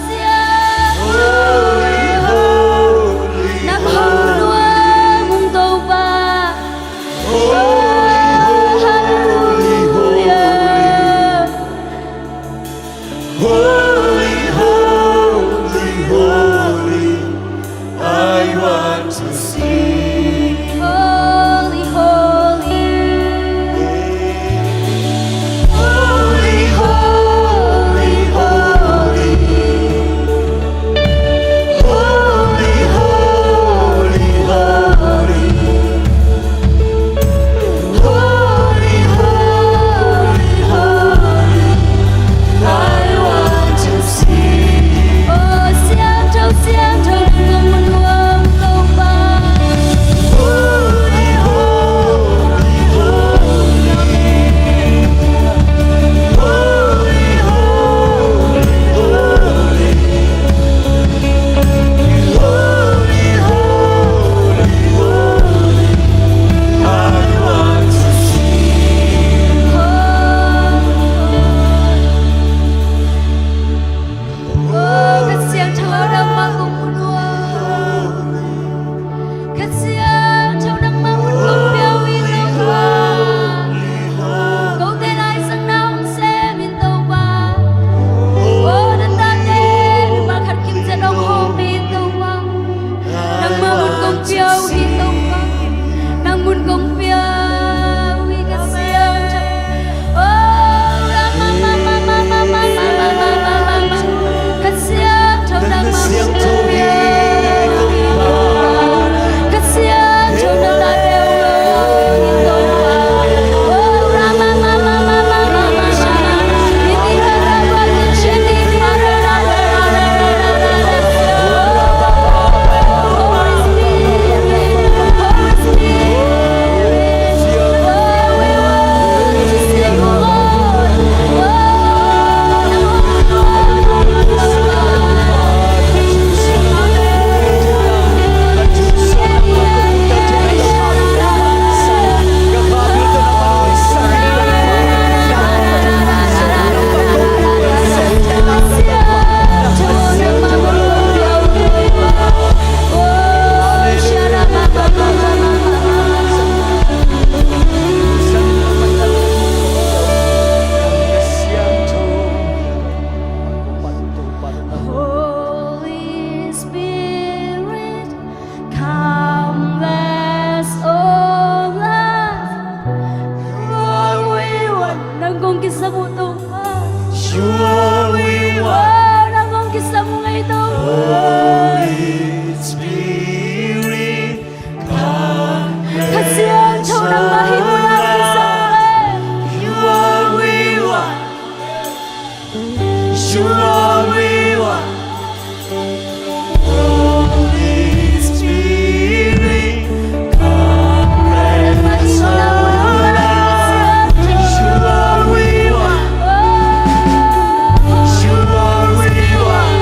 siangtho, nang hong nuam ung Topa. Holy, holy, holy. Holy, holy, holy, I want to sing. Holy, holy. Holy, holy, holy. Holy, holy, holy. Holy, holy, holy, I want to sing. Oh, siangtho, siangtho, nang hong nuam Topa. Holy, holy, holy. Holy, holy, holy. Holy, holy, holy, I want to sing. Oh, Kha Siangtho nangmah kong nuam. Kha Siangtho nangmah mun kong pia uh hi Topa. Kote lai sang na hong sem in Topa. Oh, na tate nungak khat kim ciat hong hawm in Topa. Nangmah mun kong pia uh hi Topa. Nang mun kong pia uh hi Kha Siangtho. Oh, Rama, Mama, Mama, Mama, Mama, Mama. Kha Siangtho nangmah mun kong pia uh hi Topa. Kha Siangtho nangmah pia uh hi Topa. Oh, Rama, Mama, Mama, Mama, Mama. Holy Spirit, come, let's all love. You are we want. Nang kong kisam uh Topa. You are we want. Oh, nang kong kisam uh ngai Topa. Holy Spirit, come, Kha Siangtho nangmah hi, let's all love. You are we want. You are we want. Holy Spirit, come, let's all love. You are we want. You are we want.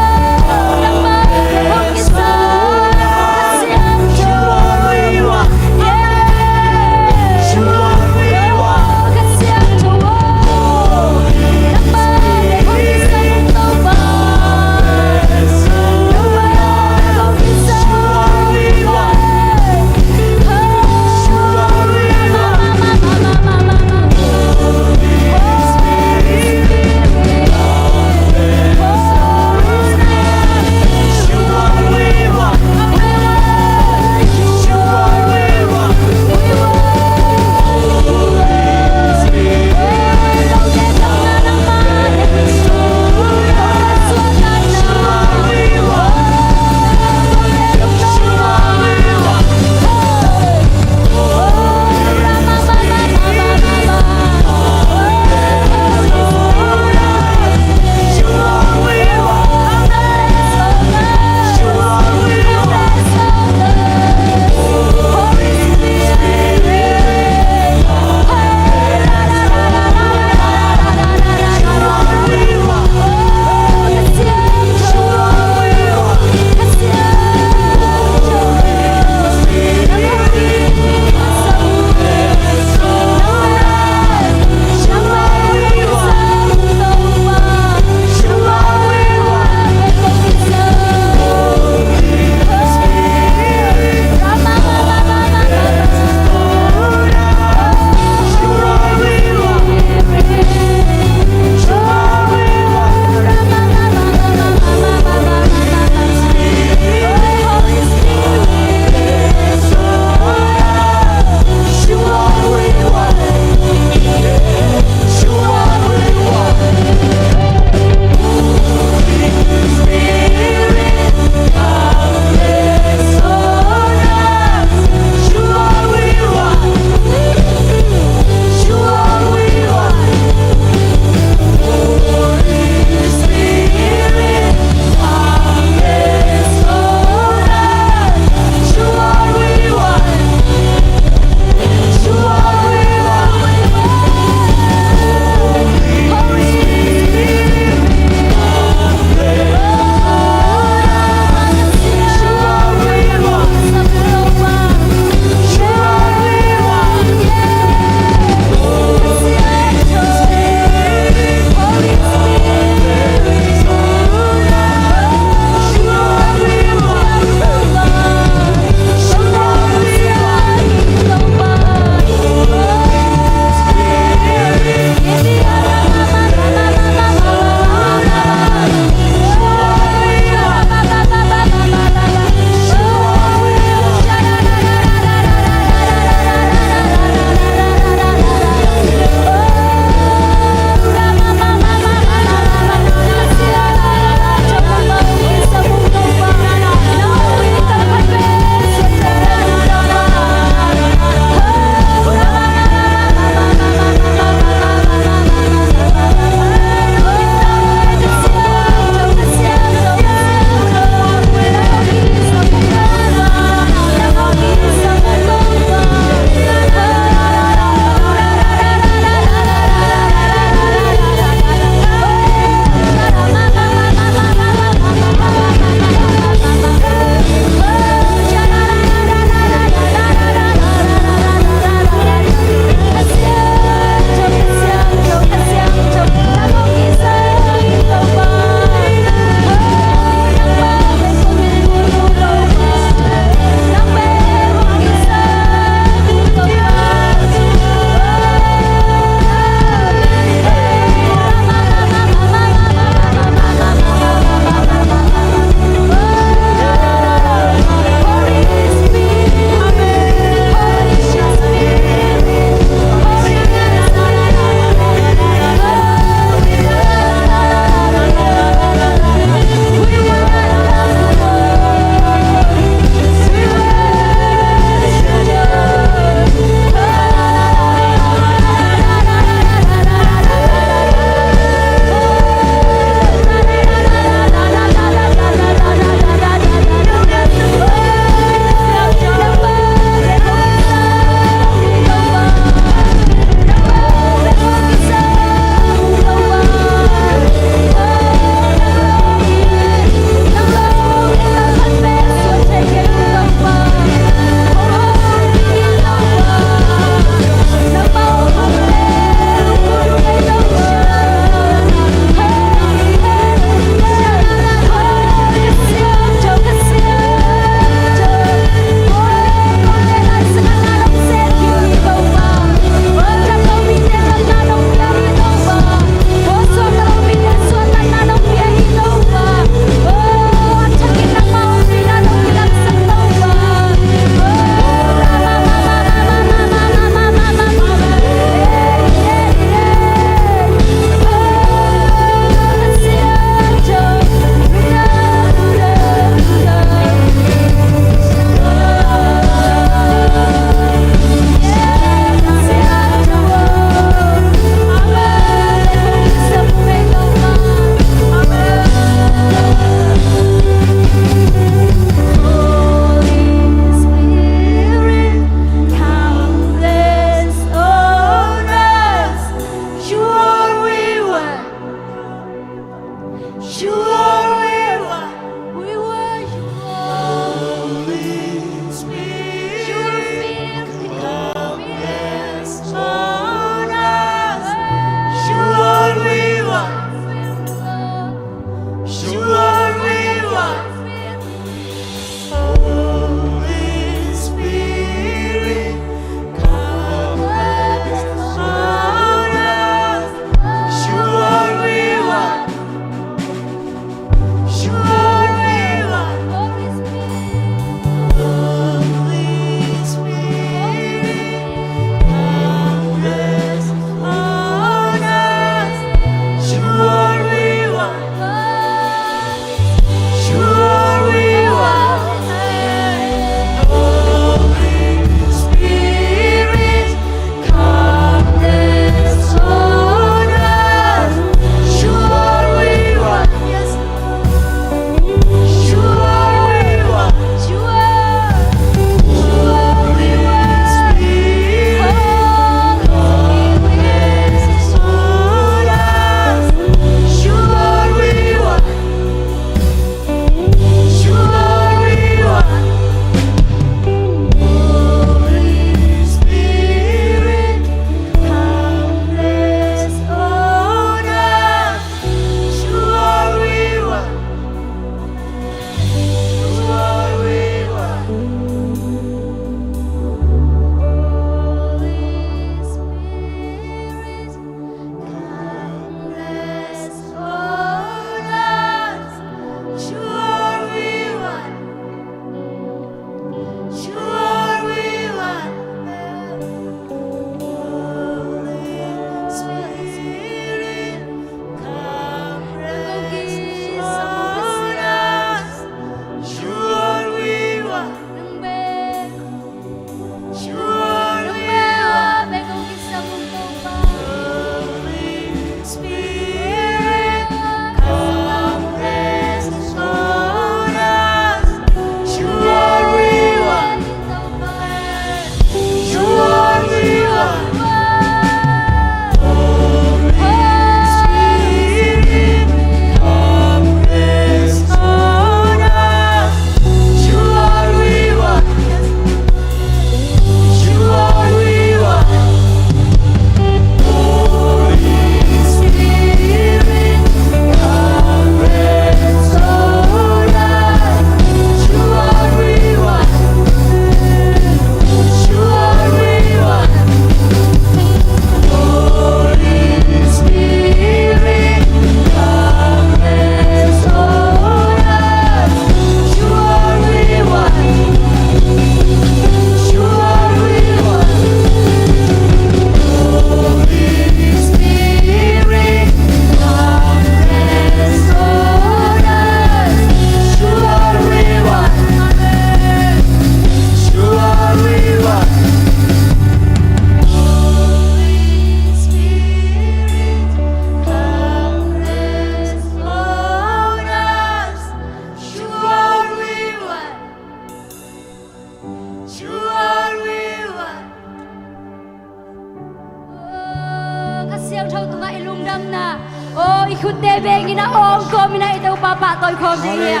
Khawm ding hi a.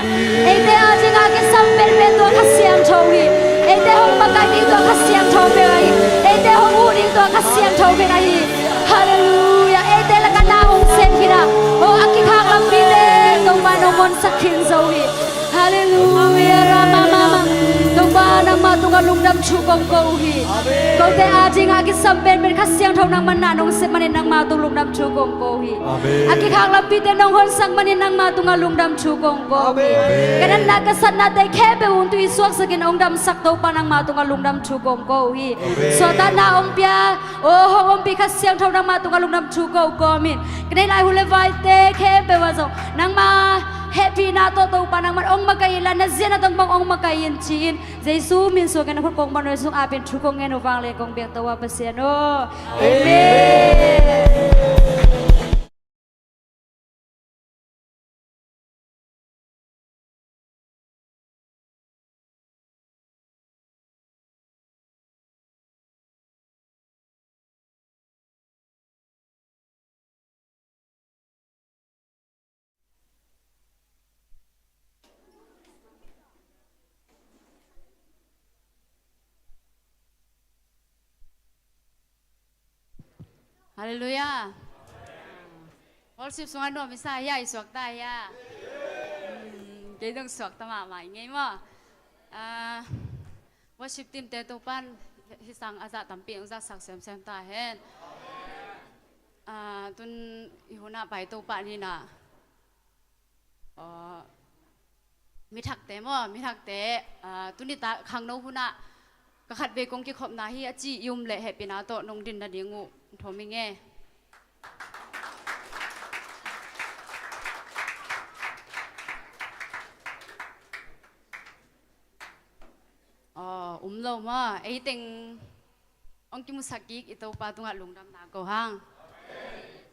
Eite a dingah kisam penpen tua Kha Siangtho hi. Eite hong makaih ding tua Kha Siangtho pen ahi. Eite hong huh ding tua Kha Siangtho pen ahi. Halleluiah. Eite lakah na hong sem khin a, oh, a kikhak lampite Topa nong honsak khin zo hi. Halleluiah. Ramamama. Topa nangmah tungah lungdam thu kong ko uh hi. Kote a dingah kisam penpen Kha Siangtho nangmah na nong sep manin nangmah tung lungdam thu kong ko uh hi. A kikhak lampite nong honsak manin nangmah tungah lungdam thu kong ko uh hi. Ka natna ka satnate khempeuh hong tui suaksakin hong damsak Topa nangmah tungah lungdam thu kong ko uh hi. Suahtakna hong pia, oh, hong ompih Kha Siangtho nangmah tungah lungdam thu ko kawmin, ka neih lai hun le vaite khempeuh ah zong nangmah hehpihna tawh Topa nangmah hong makaih inla, na ziatna tawh bang hong makaih in ci-in Jesu min suangin na khut kong pan uh, sung apin thu kong ngen uh vanglian kong biak Topa Pasian aw. Amen. Halleluiah. Worship sungah nuam i sa hia, i suakta hia? Hmm, kei dong suakta mahmah i ngei maw? Ah, worship team te Topan hih sang a zah tampi hong zahsak semsem ta hen. Ah, tun i hunah pai Topa ninah. Ah, mithakte maw, mithakte, ah, tuni ta khangno hunah ka khatvei kong kikhopna hi a ci i um leh hehpihna tawh nong din nading uh thawm i nge. Aw, um lo maw, ei teng hong kimusak kik i Topa tungah lungdamna ko hang.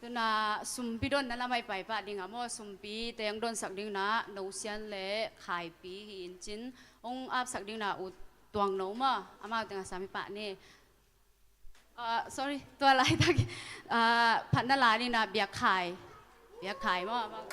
Tuna sumpi donna lamah i paipah dingah maw, sumpi te hong donsak dingna Nosian le Khaipi hi in cin, hong apsak dingna U Tuang No maw, amau tengah sam i pah ni. Ah, sorry, tua laitak, ah, phatna la dingna Biak Khai. Biak Khai maw, amau.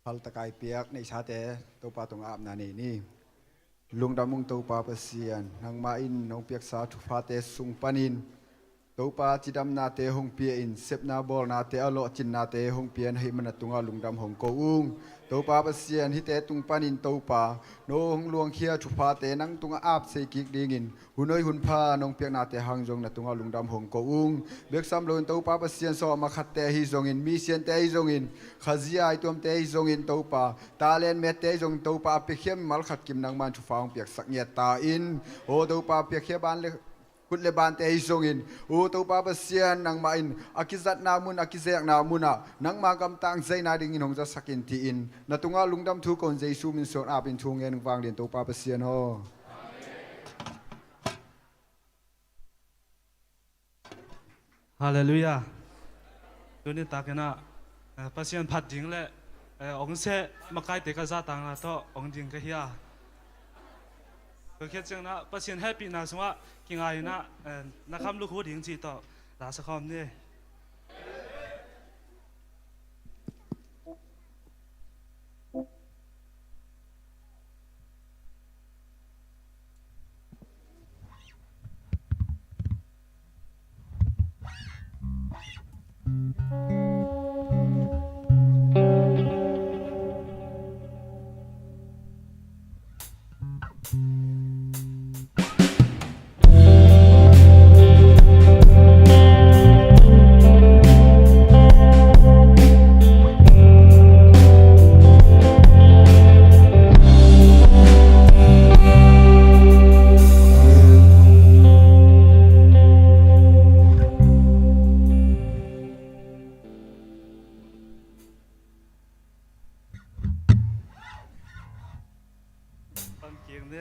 Phaltakai piak neihsate Topa tungah apna nei ni. Lungdam ung Topa Pasian, nangmah in nong piaksa thupha te sung panin Topa cidamnate hong pia in, sepna bawlnate a lawhcinnate hong pia na hih man a tungah lungdam hong ko ung. Topa Pasian, hihte tung panin Topa, no hong luangkhia thuphate nang tungah ap sei kik dingin, hun hoih hun pha nong piaknate hang zong na tungah lungdam hong ko ung. Biaksam loin Topa Pasian, sawma khatte ahi zongin, misiante ahi zongin, khazia aituamte ahi zongin Topa, talent mette ahi zongin Topa, a piakhia mimal khat kim nangman thupha hong piaksak ngiat ta in. Aw Topa, piakhia ban le kut le bante ahi zongin, aw Topa Pasian, nangmah in a kizatna mun, a kizekna munah nangma gamtang zaina dingin hong zasak in, tiin na tungah lungdam thu ko in Jesu min suang apin thu ngen vanglian Topa Pasian aw. Halleluiah. Tuni takinah, eh, Pasian phat ding le, eh, hong seh makaite ka zahtangna tawh hong ding ka hi a. Tua khit ciangin ah Pasian hehpihna sungah kingai in ah, eh, na kham lukhu ding cih tawh la sa khawm ni. Pan kik ni.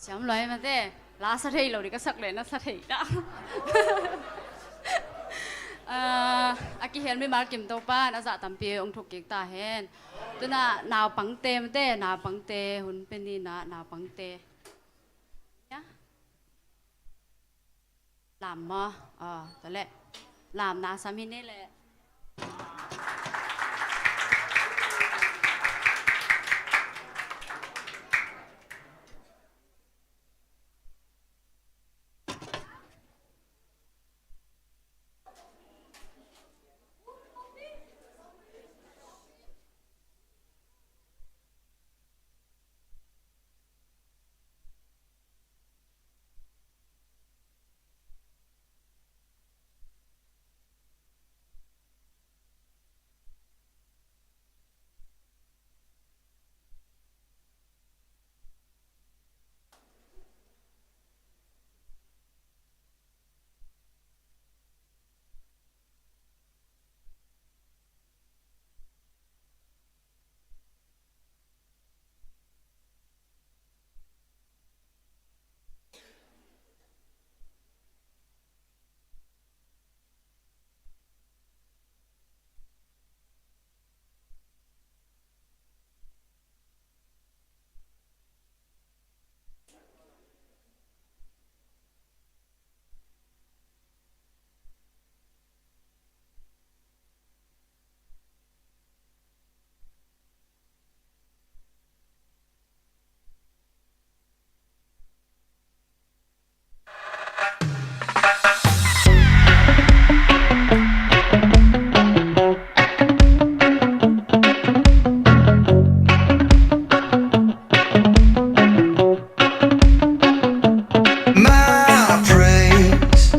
Siam lua hi mate, la sa thei lo ding ka sak leh na sa thei ta. Ah, a kihel mimal kim Topa in a zah tampi hong thuk kik ta hen. Tu-in ah naupangte mate, naupangte hun pia ni, naupangte. Ya. Lam maw? Ah, tua leh. Lam na sam hi ni leh. My praise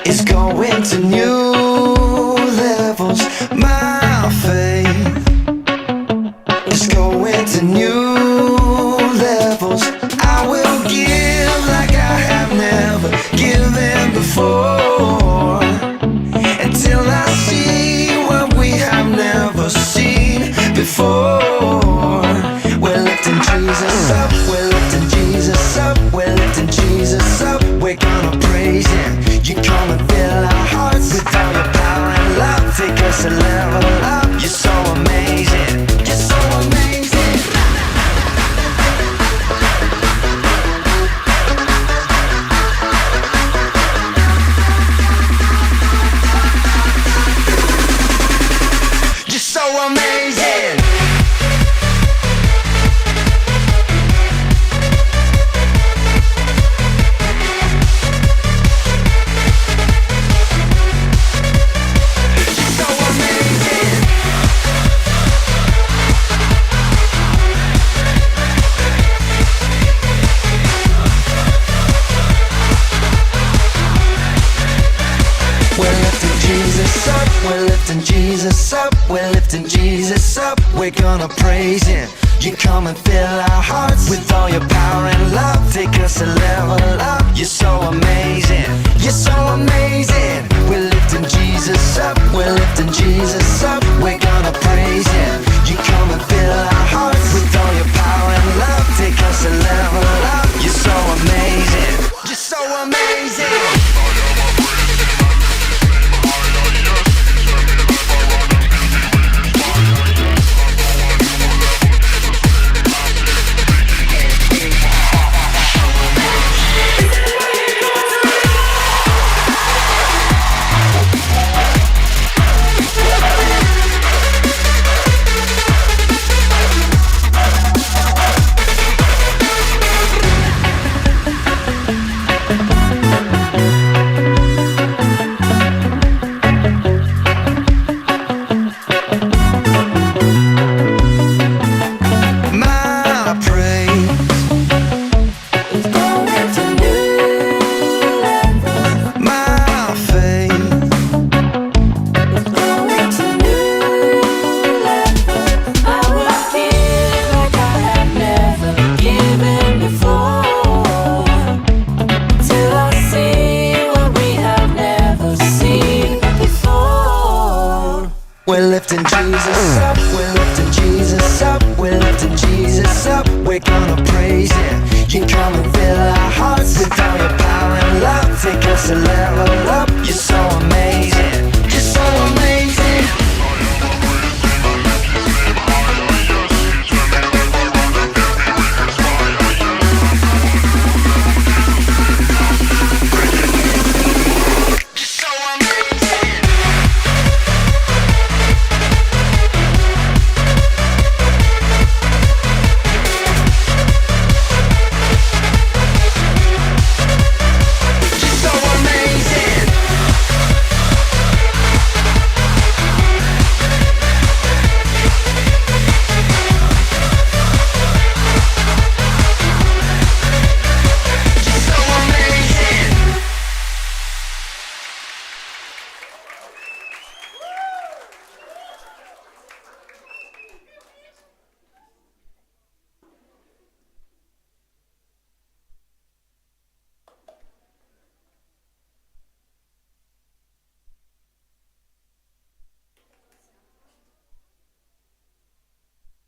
is going to new levels. My faith is going to new levels. I will give like I have never given before, until I see what we have never seen before. We're lifting Jesus up, we're lifting Jesus up, we're lifting Jesus up. We're gonna praise him. You come and fill our hearts with all your power and love. Take us a level up. You're so amazing. You're so amazing. You're so amazing. You're so amazing. We're lifting Jesus up, we're lifting Jesus up, we're lifting Jesus up. We're gonna praise him. You come and fill our hearts with all your power and love. Take us a level up. You're so amazing. You're so amazing. We're lifting Jesus up. We're lifting Jesus up. We're gonna praise him. You come and fill our hearts with all your power and love. Take us a level up. You're so amazing. You're so amazing.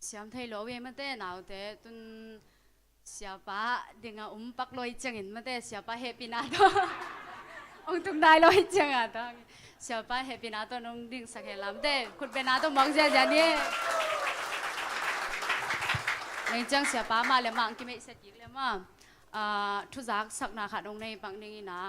Siam thei lo ve mate, naute tun siapa dinga um pak lo hi ciangin mate, siapa hehpihna tawh hong tung nai lo hi cianga tawh siapa hehpihna tawh nong dingsak hen la mate, khutbetna tawh mawk ziazia ni. Neng ciang siapa mah le mah ang kimeihset kik le mah. Ah, thuzak sakna khat hong nei pak ning ina,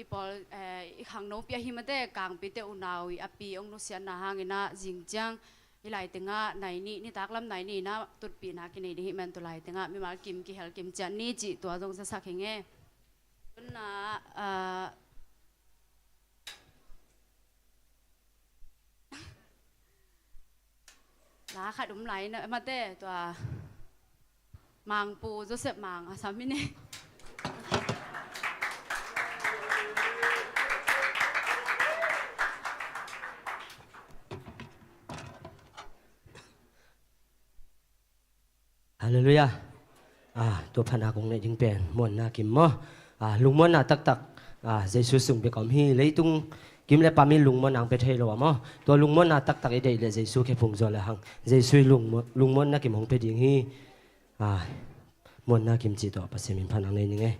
i pawl, eh, i khangnopi ahi mate, kangpite unau i a pi hong nusiatna hangina zing ciang i lai tengah nai nih, nitak lam nai nih ina tutpihna kinei ding hi man, tu lai tengah mimal kim kihel kim ciat ni cih tua zong zasak hi nge. Tuna, ah, la khat um lai na mate, tua Mangpu Joseph Mang a sam hi ni. Halleluiah. Ah, tua phatna kong neih ding pen muanna kim maw? Ah, lungmuanna taktak, ah, Jesu sung bek a om hi. Leitung kim le pam in lungmuanna ang pia thei lo a maw? Tua lungmuanna taktak i deih le Jesu khe phung zual le hang Jesu i lungmuan, lungmuanna kim hong pia ding hi. Ah, muanna kim cih tawh Pasian min phatna ang nei ning ei.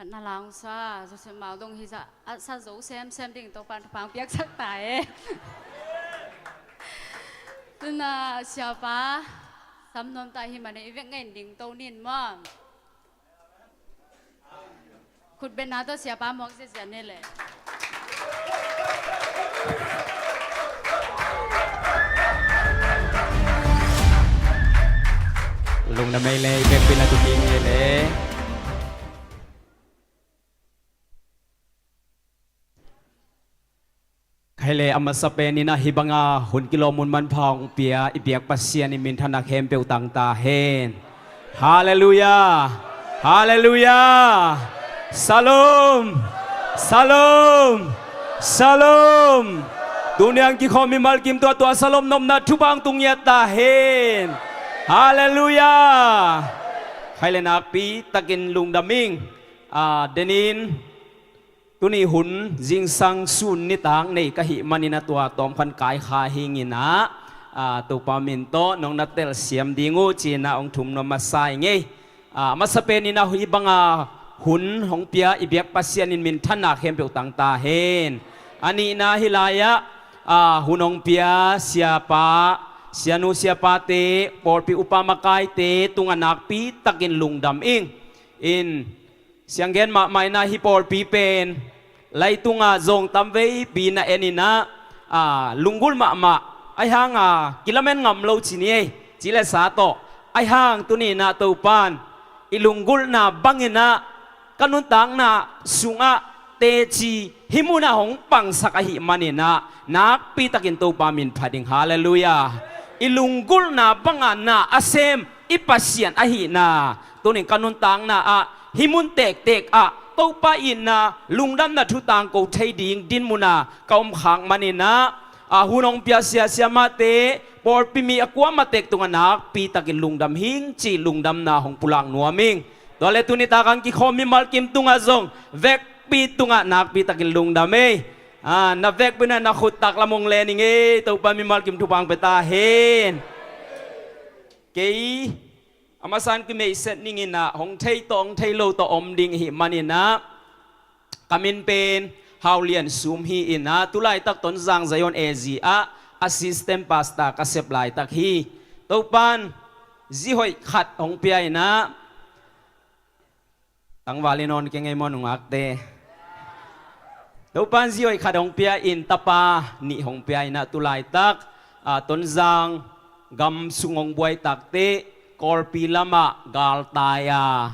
Na langsa, Joseph Mao dong hi sa, a sa zo semsem ding Topan thupha piaksak ta e. Tuna siapa samnuam ta hi mane i vek ngai ding to nin maw. Khutbetna tawh siapa muak ziazia ni le. Lungdam ei le, i vekpi na tuki ni le. Khai le a masa penin ah hih banga hun kilawm hun manpha hong pia i biak Pasian in minthanna khempeuh tang ta hen. Halleluiah. Halleluiah. Shalom. Shalom. Shalom. Tuni a kikhawm mimal kim tuahtuah shalom nopna thupha hong tung ngiat ta hen. Halleluiah. Khai le nakpi takin lungdam ing. Ah, denin tuni hun zingsang sun nitak nei ka hih manin a tua tawmkhat kaikha hingin ah, ah, Topa min tawh nong na telsiam ding uh ci-in ah hong thum nuam masa ing ei. Ah, masa penin ah hih banga hun hong pia i biak Pasian in minthanna khempeuh tang ta hen. A nihna hih lai-ah, ah, hun hong pia siapa, sianu siapate, pawlpi upa makaite tungah nakpi takin lungdam ing. In sianggen mahmah in ah hih pawlpi pen leitunga zong tamveipi na en in ah, ah, lunggulh mahmah, ahi hanga kilamen ngam lo ci ni ei, ci le sa tawh. Ahi hang tuni in ah Topan i lunggulhna bangin ah ka nuntakna sungah teci hih munah hong pangsak ahih manin ah nakpi takin Topa min phat ing. Halleluiah. I lunggulhna banga na a sem i Pasian ahihna tunin ka nuntakna ah hih mun tektek ah Topa itna lungdamna thu tangko thei ding dinmuna ka om khak manin ah, a hun hong pia sia siamate, pawlpi mi a kuamah tek tungah nakpi takin lungdam hing ci lungdamna hong pulak nuam ing. Tua le tuni tak a kikhawm mimal kim tungah zong vekpi tungah nakpi takin lungdam ei. Ah, na vekpi na na khut taklam hong len ing ei, Topa mimal kim thupha hong pia ta hen. Kei a masa in kimeihset ning in ah hong thei tawh hong thei lo tawh om ding ahih manin ah ka min pen Hau Lian Sum hi in ah tulaitak Tonzang Zion A Z ah assistant pastor ka sep laitak hi. Topan zi hoih khat hong pia in ah tangval in awn kei ngei maw nungakte. Topan zi hoih khat hong pia in tapa nih hong pia in ah tulaitak, ah, Tonzang gam sung hong buai takteh Kawlpi lamah galtai a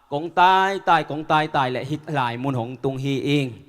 kong taitai kong taitai le hih lai mun hong tung hi ing.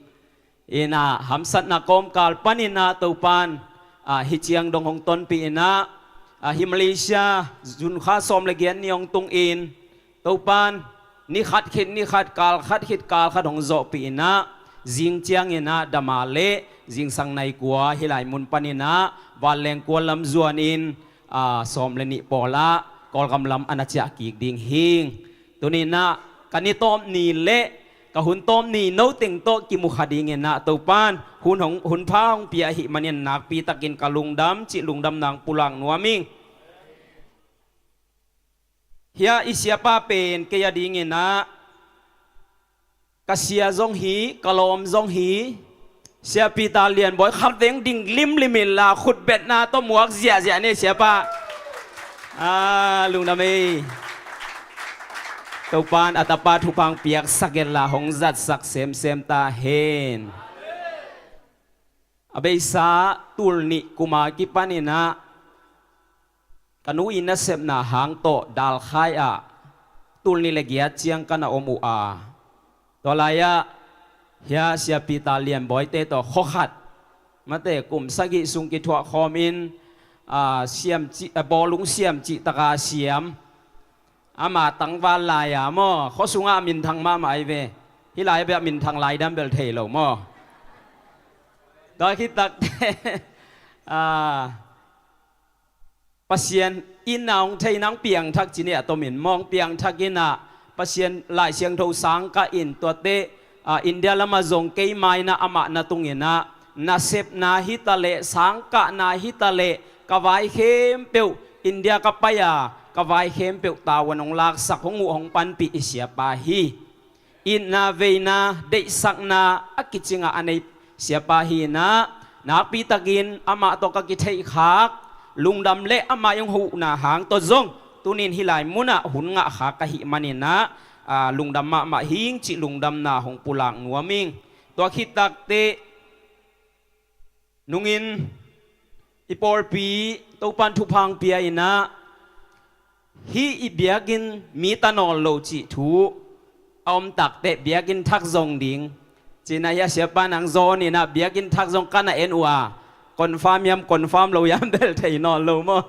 In ah hamsatna kawmkal panin ah Topan, ah, hih ciang dong hong tonpih in ah, ah, hih Malaysia zunkha sawm le giat ni hong tung in Topan ni khat khit ni khat, kal khat khit kal khat hong zawhpih in ah zing ciangin ah dama le zingsang nai kua hih lai mun panin ah vanleng kual lam zuanin, ah, sawm le nih pawlah Kawlgam lam a na ciah kik ding hing. Tuni in ah ka ni tawp ni le ka hun tawp ni no teng tawh kimu kha dingin ah Topan hun hong, hun pha hong pia ahih manin nakpi takin ka lungdam cih lungdamna hong pulak nuam ing. Hih a i siapa pen kei a dingin ah ka sia zong hi, ka lawm zong hi. Sia Peter Lian Bawi khat veng ding limlim inla khutbetna tawh muak ziahziah ni siapa. Ah, lungdam ei. Topan a tapa thupha hong piaksak inla hong zatsak semsem ta hen. A beisa tul nih kum a kipanin ah ka nu i nasepna hang tawh Dalkhai ah tul nih le giat ciang ka na om uh a, tua lai-ah hih a Sia Peter Lian Bawite tawh khua khat mate kum sagih sung kithuah khawmin, ah, siam cih, ah, bawlung siam cih taka siam. Ama tangval lai-a maw, khua sungah a minthang mahmah ahi ve. Hih lai-ah bel a minthang lai dan bel thei lo maw. Tua khit takteh, ah, Pasian itna hong thei in ah hong piangthak ci ni a tomin maw, hong piangthak in ah Pasian Lai Siangtho sang kah in tuate, ah, India lamah zong keima in ah amah na tung in ah nasepna hi taleh, sang kahna hi taleh, ka vai khempeuh India ka pai a, ka vai khempeuh tavuan hong laksak, hong huh hong panpih i siapa hi. Itna, veina, deihsakna a kicingah a nei siapa hi inah, nakpitakin amah tawh ka kitheihkhak, lungdam le amah i hong huhna hang tawh zong tunin hih lai munah hun ngahkhak ka hih maninah, aa, lungdam mahmah hing cih lungdamna hong pulak nuam ing. Tua khit takteh nungin i pawlpi Topan thupha hong pia inah, hih i biakinn mi ta nawn lo cih thu a om takteh biakinn thak zong ding ci inah, hih a siapa nang zawn inah biakinn thak zong ka na en uh a, confirm hiam confirm lo hiam bel thei nawn lo maw?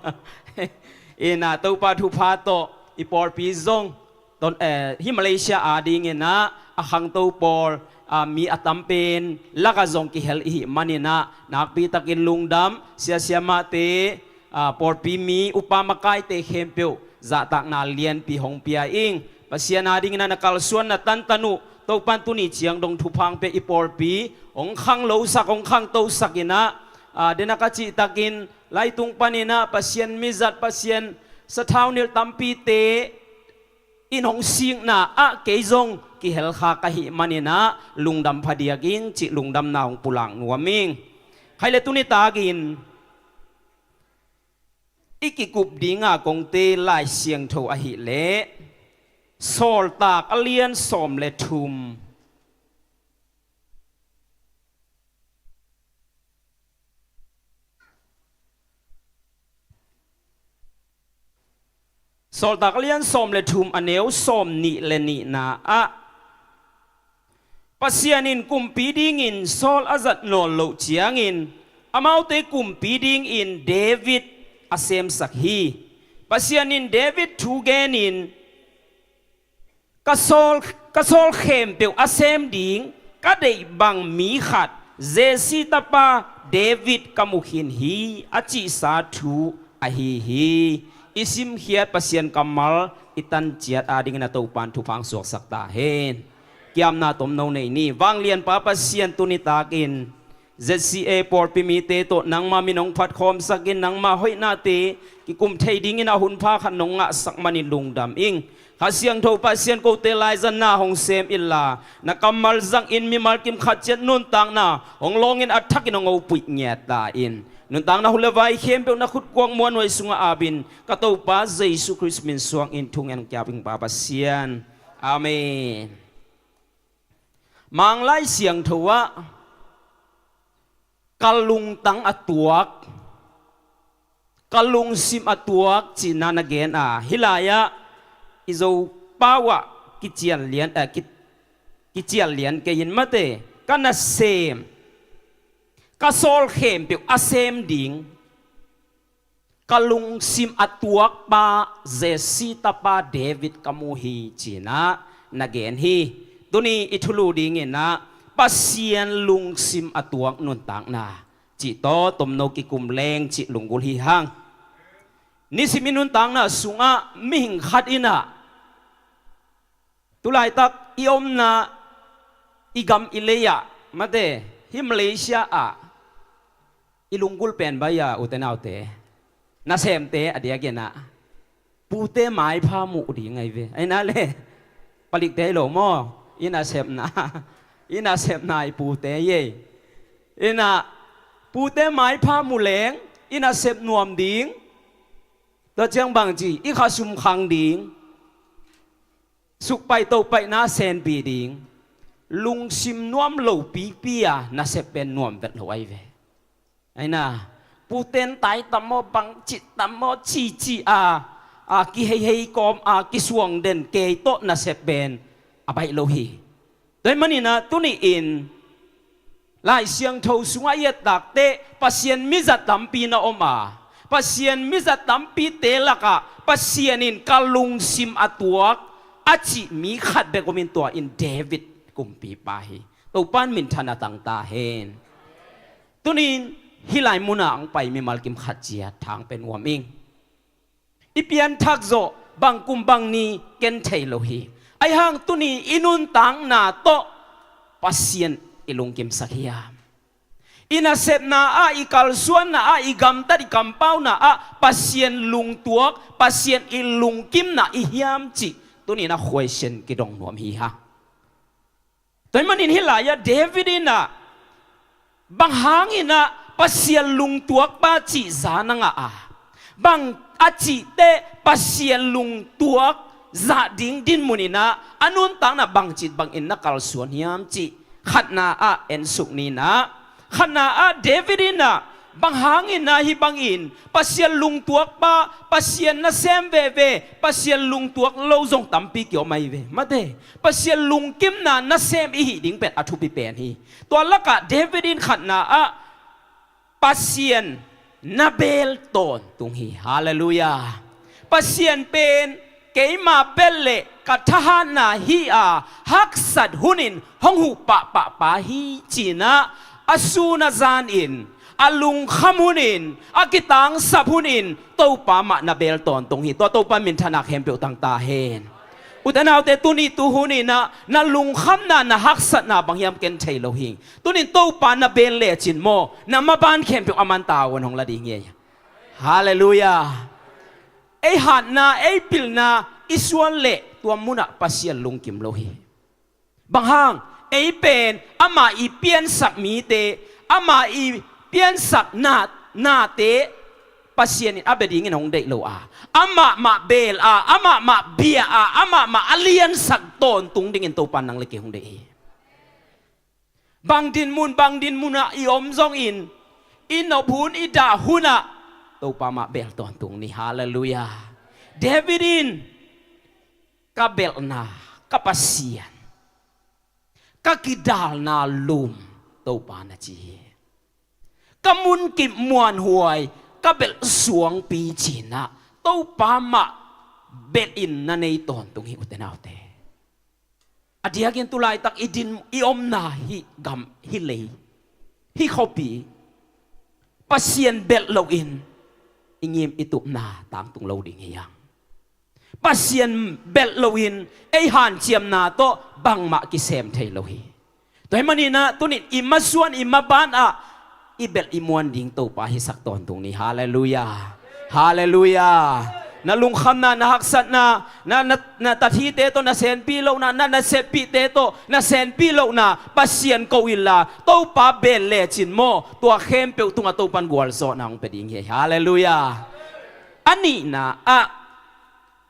Inah Topa thupha tawh i pawlpi zong Ton, eh, hih Malaysia adinginah a khangto pawl, ah, mi a tam pen lakah zong kihel i hih maninah nakpitakin lungdam, sia siamahte, ah, pawlpi mi upa makaite khempeuh zahtakna lianpi hong pia ing. Pasian adinginah na kalsuanna tantan uh Topan tuni ciang dong thupha hong pia i pawlpi hong khanglosak, hong khangtosak inah, ah, denak a cihtakin laitung paninah Pasian mizat, Pasian sathau nilh tampite in hong sikna ah kei zong kihelkha ka hih maninah lungdam phadiak ing cih lungdamna hong pulak nuam ing. Khai le tuni takin i kikup dinga kongte Lai Siangtho ahih leh Sawltak a lian sawm le thum. Sawltak a lian sawm le thum a neu sawm nih le nihna ah, Pasian in kumpi dingin Saul a zat nawn loh ciangin amaute kumpi dingin David a semsak hi. Pasian in David thu genin, Ka sawl, ka sawl khempeuh a sem ding ka deih bang mi khat Jesse tapa David ka mu khin hi, a cihsa thu ahi hi. I simkhiat Pasian kammal i tan ciat adingin a Topan thupha hong suaksak ta hen. Kiamna tomno nei ni. Vanglianpa Pasian, tuni takin Z C A pawlpi mite tawh nangma min hong phatkhawmsak in, nangma hoihnate kikum thei dingin a hunpha khat nong ngahsak manin lungdam ing. Kha Siangtho Pasian, kote laizanna hong sem inla, na kammal zangin mimal kim khat ciat nuntakna hong lawngin a thakin hong hopuih ngiat ta in. Nuntakna hun le vai khempeuh na khutkuak muanhuai sungah apin, ka Topa Jesu Khrist min suangin thungen hong kiap ing Pa Pasian. Amen. Manglai Siangtho ah ka lungtang a tuak, ka lungsim a tuak cihna na gen a, hih lai-ah i Zopau ah kician lian, eh, ki-, kician lian kei in mate, ka nasem, ka sawl khempeuh a sem ding, ka lungsim a tuakpa Jesse tapa David ka mu hi, cinah na gen hi. Tuni i thulu dinginah Pasian lungsim a tuak nuntakna cih tawh tomno kikum leng cih lunggulh hi hang. Nisim i nuntakna sungah mihing khat inah, tulaitak i omna i gam i lei-ah mate, hih Malaysia ah i lunggulh pen bang hi a, ute naute, nasemte a diakinah pute maipha muh ding ahi ve. Ahi na le, palikte hi lo maw, i nasepna, i nasepna i pute hi ei. Inah pute maipha muh leng i nasep nuam ding. Tua ciang bangci, i khasum khang ding. Sukpaih tohpaihna senpih ding. Lungsim nuam lo pipi a nasep pen nuam vet lo ahi ve. Ahi na, puten tai tam maw, bangcih tam maw, cici a, a kiheihei kawm a kisuang den kei tawh nasep pen a baih lo hi. Tua ahih maninah tuni-in Lai Siangtho sungah i et takteh Pasian mizat tampi na om a, Pasian mizat tampite lakah Pasian in ka lungsim a tuak a cih mi khat bek om in, tua in David kumpipa hi. Topan minthan a tang ta hen. Tuni-in hih lai munah hong pai mimal kim khat ciat thang pen uam ing. I pianthak zawh bang kum bang ni ken thei lo hi. Ahi hang tuni i nuntakna tawh Pasian i lungkimsak hiam? I nasepna ah, i kalsuanna ah, i gamtat i kampauna ah Pasian lungtuak, Pasian i lungkimna i hiam cih tuni-in a khuaisian kidong nuam hi hang. Tua ahih manin hih lai-ah David in ah bang hangin ah Pasian lungtuakpa cih za na ngah a, bang a cihteh Pasian lungtuak zah ding dinmun in ah a nuntakna bangci bangin na kalsuan hiam cih khatna ah ensuk ni in ah, khatna ah David in ah bang hangin ah hih bangin Pasian lungtuakpa, Pasian nasem veve, Pasian lungtuak lo zong tampi kiom ahi ve. Mate, Pasian lungkimna nasem i hih ding pen a thupi pen hi. Tua lakah David in khatna ah Pasian na beel tawntung hi. Halleluiah. Pasian pen keima belh leh ka thahatna hi a, haksat hunin hong huh pahpahpa hi ci-in ah a sun a zanin, a lungkham hunin, a kitangsap hunin Topa mah na beel tawntung hi. Tua Topa minthanna khempeuh tang ta hen. Ute naute, tuni tu hunin ah na lungkhamna, na haksatna bang hiam ken thei lo hi. Tunin Topa na beel lecin maw, na maban khempeuh a man tavuan hong la ding hi. Halleluiah. Ei hatna, ei pilna i suan leh tua munah Pasian lungkim lo hi. Bang hang, ei pen amah i piansak mite, amah i piansak na, nate Pasian in a bia dingin hong deih lo a, amah mah beel a, amah mah bia a, amah mah a liansak tawntung dingin Topa in nang le kei hong deih hi. Bang dinmun, bang dinmun ah i om zongin, i nop hun, i dah hun ah Topa mah beel tawntung ni. Halleluiah. David in, ka belhna, ka Pasian, ka kidalna lum Topa na ci hi. Ka munkip muanhuai, ka belh suangpi ci-in ah Topa mah belhin na nei tawntung hi, ute naute. A diakin tu laitak i din, i omna hih gam, hih lei, hih khuapi Pasian belh loin i ngim i tupna tangtung lo ding hi hang. Pasian belh loin ei hanciamna tawh bangmah kisem thei lo hi. Tua ahih manin ah tunin i masuan, i maban ah i belh i muan ding Topa hisak tawntung ni. Halleluiah. Halleluiah. Na lungkhamna, na haksatna, na, na, na tathite tawh na senpih lohna, na, na seppihte tawh na senpih lohna Pasian ko inla, Topa beel lecin maw, tua khempeuh tungah Topa in gualzawhna hong pia ding hi. Halleluiah. A nihna ah,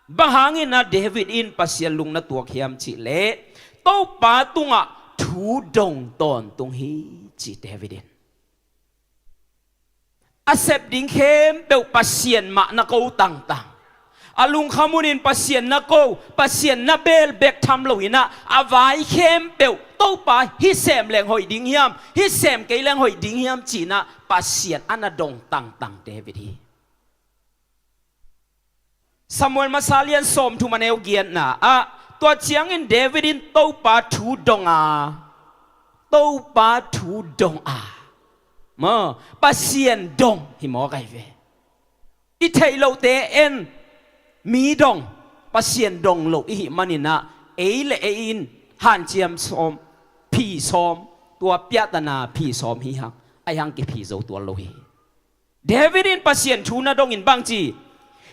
bang hangin ah David in Pasian lung na tuak hiam cih leh, Topa tungah thu dong tawntung hi ci David in. A sep ding khempeuh Pasian mah na ko tangtang. A lungkham hunin Pasian na ko, Pasian na beel bek tham loin ah, a vai khempeuh Topa hih sem leng hoih ding hiam, hih sem kei leng hoih ding hiam ci-in ah Pasian a na dong tangtang David hi. Samuel masa lian sawmthum a neu giatna ah, tua ciangin David in Topa thu dong a, Topa thu dong a, maw, Pasian dong hi mawk ahi ve. I theih lohte en, mi dong, Pasian dong lo i hih manin ah, ei le ei in hanciam sawm, phi sawm, tua piahtana phi sawm hi hang, ahi hang kiphi zo tuan lo hi. David in Pasian thu na dongin bang ci,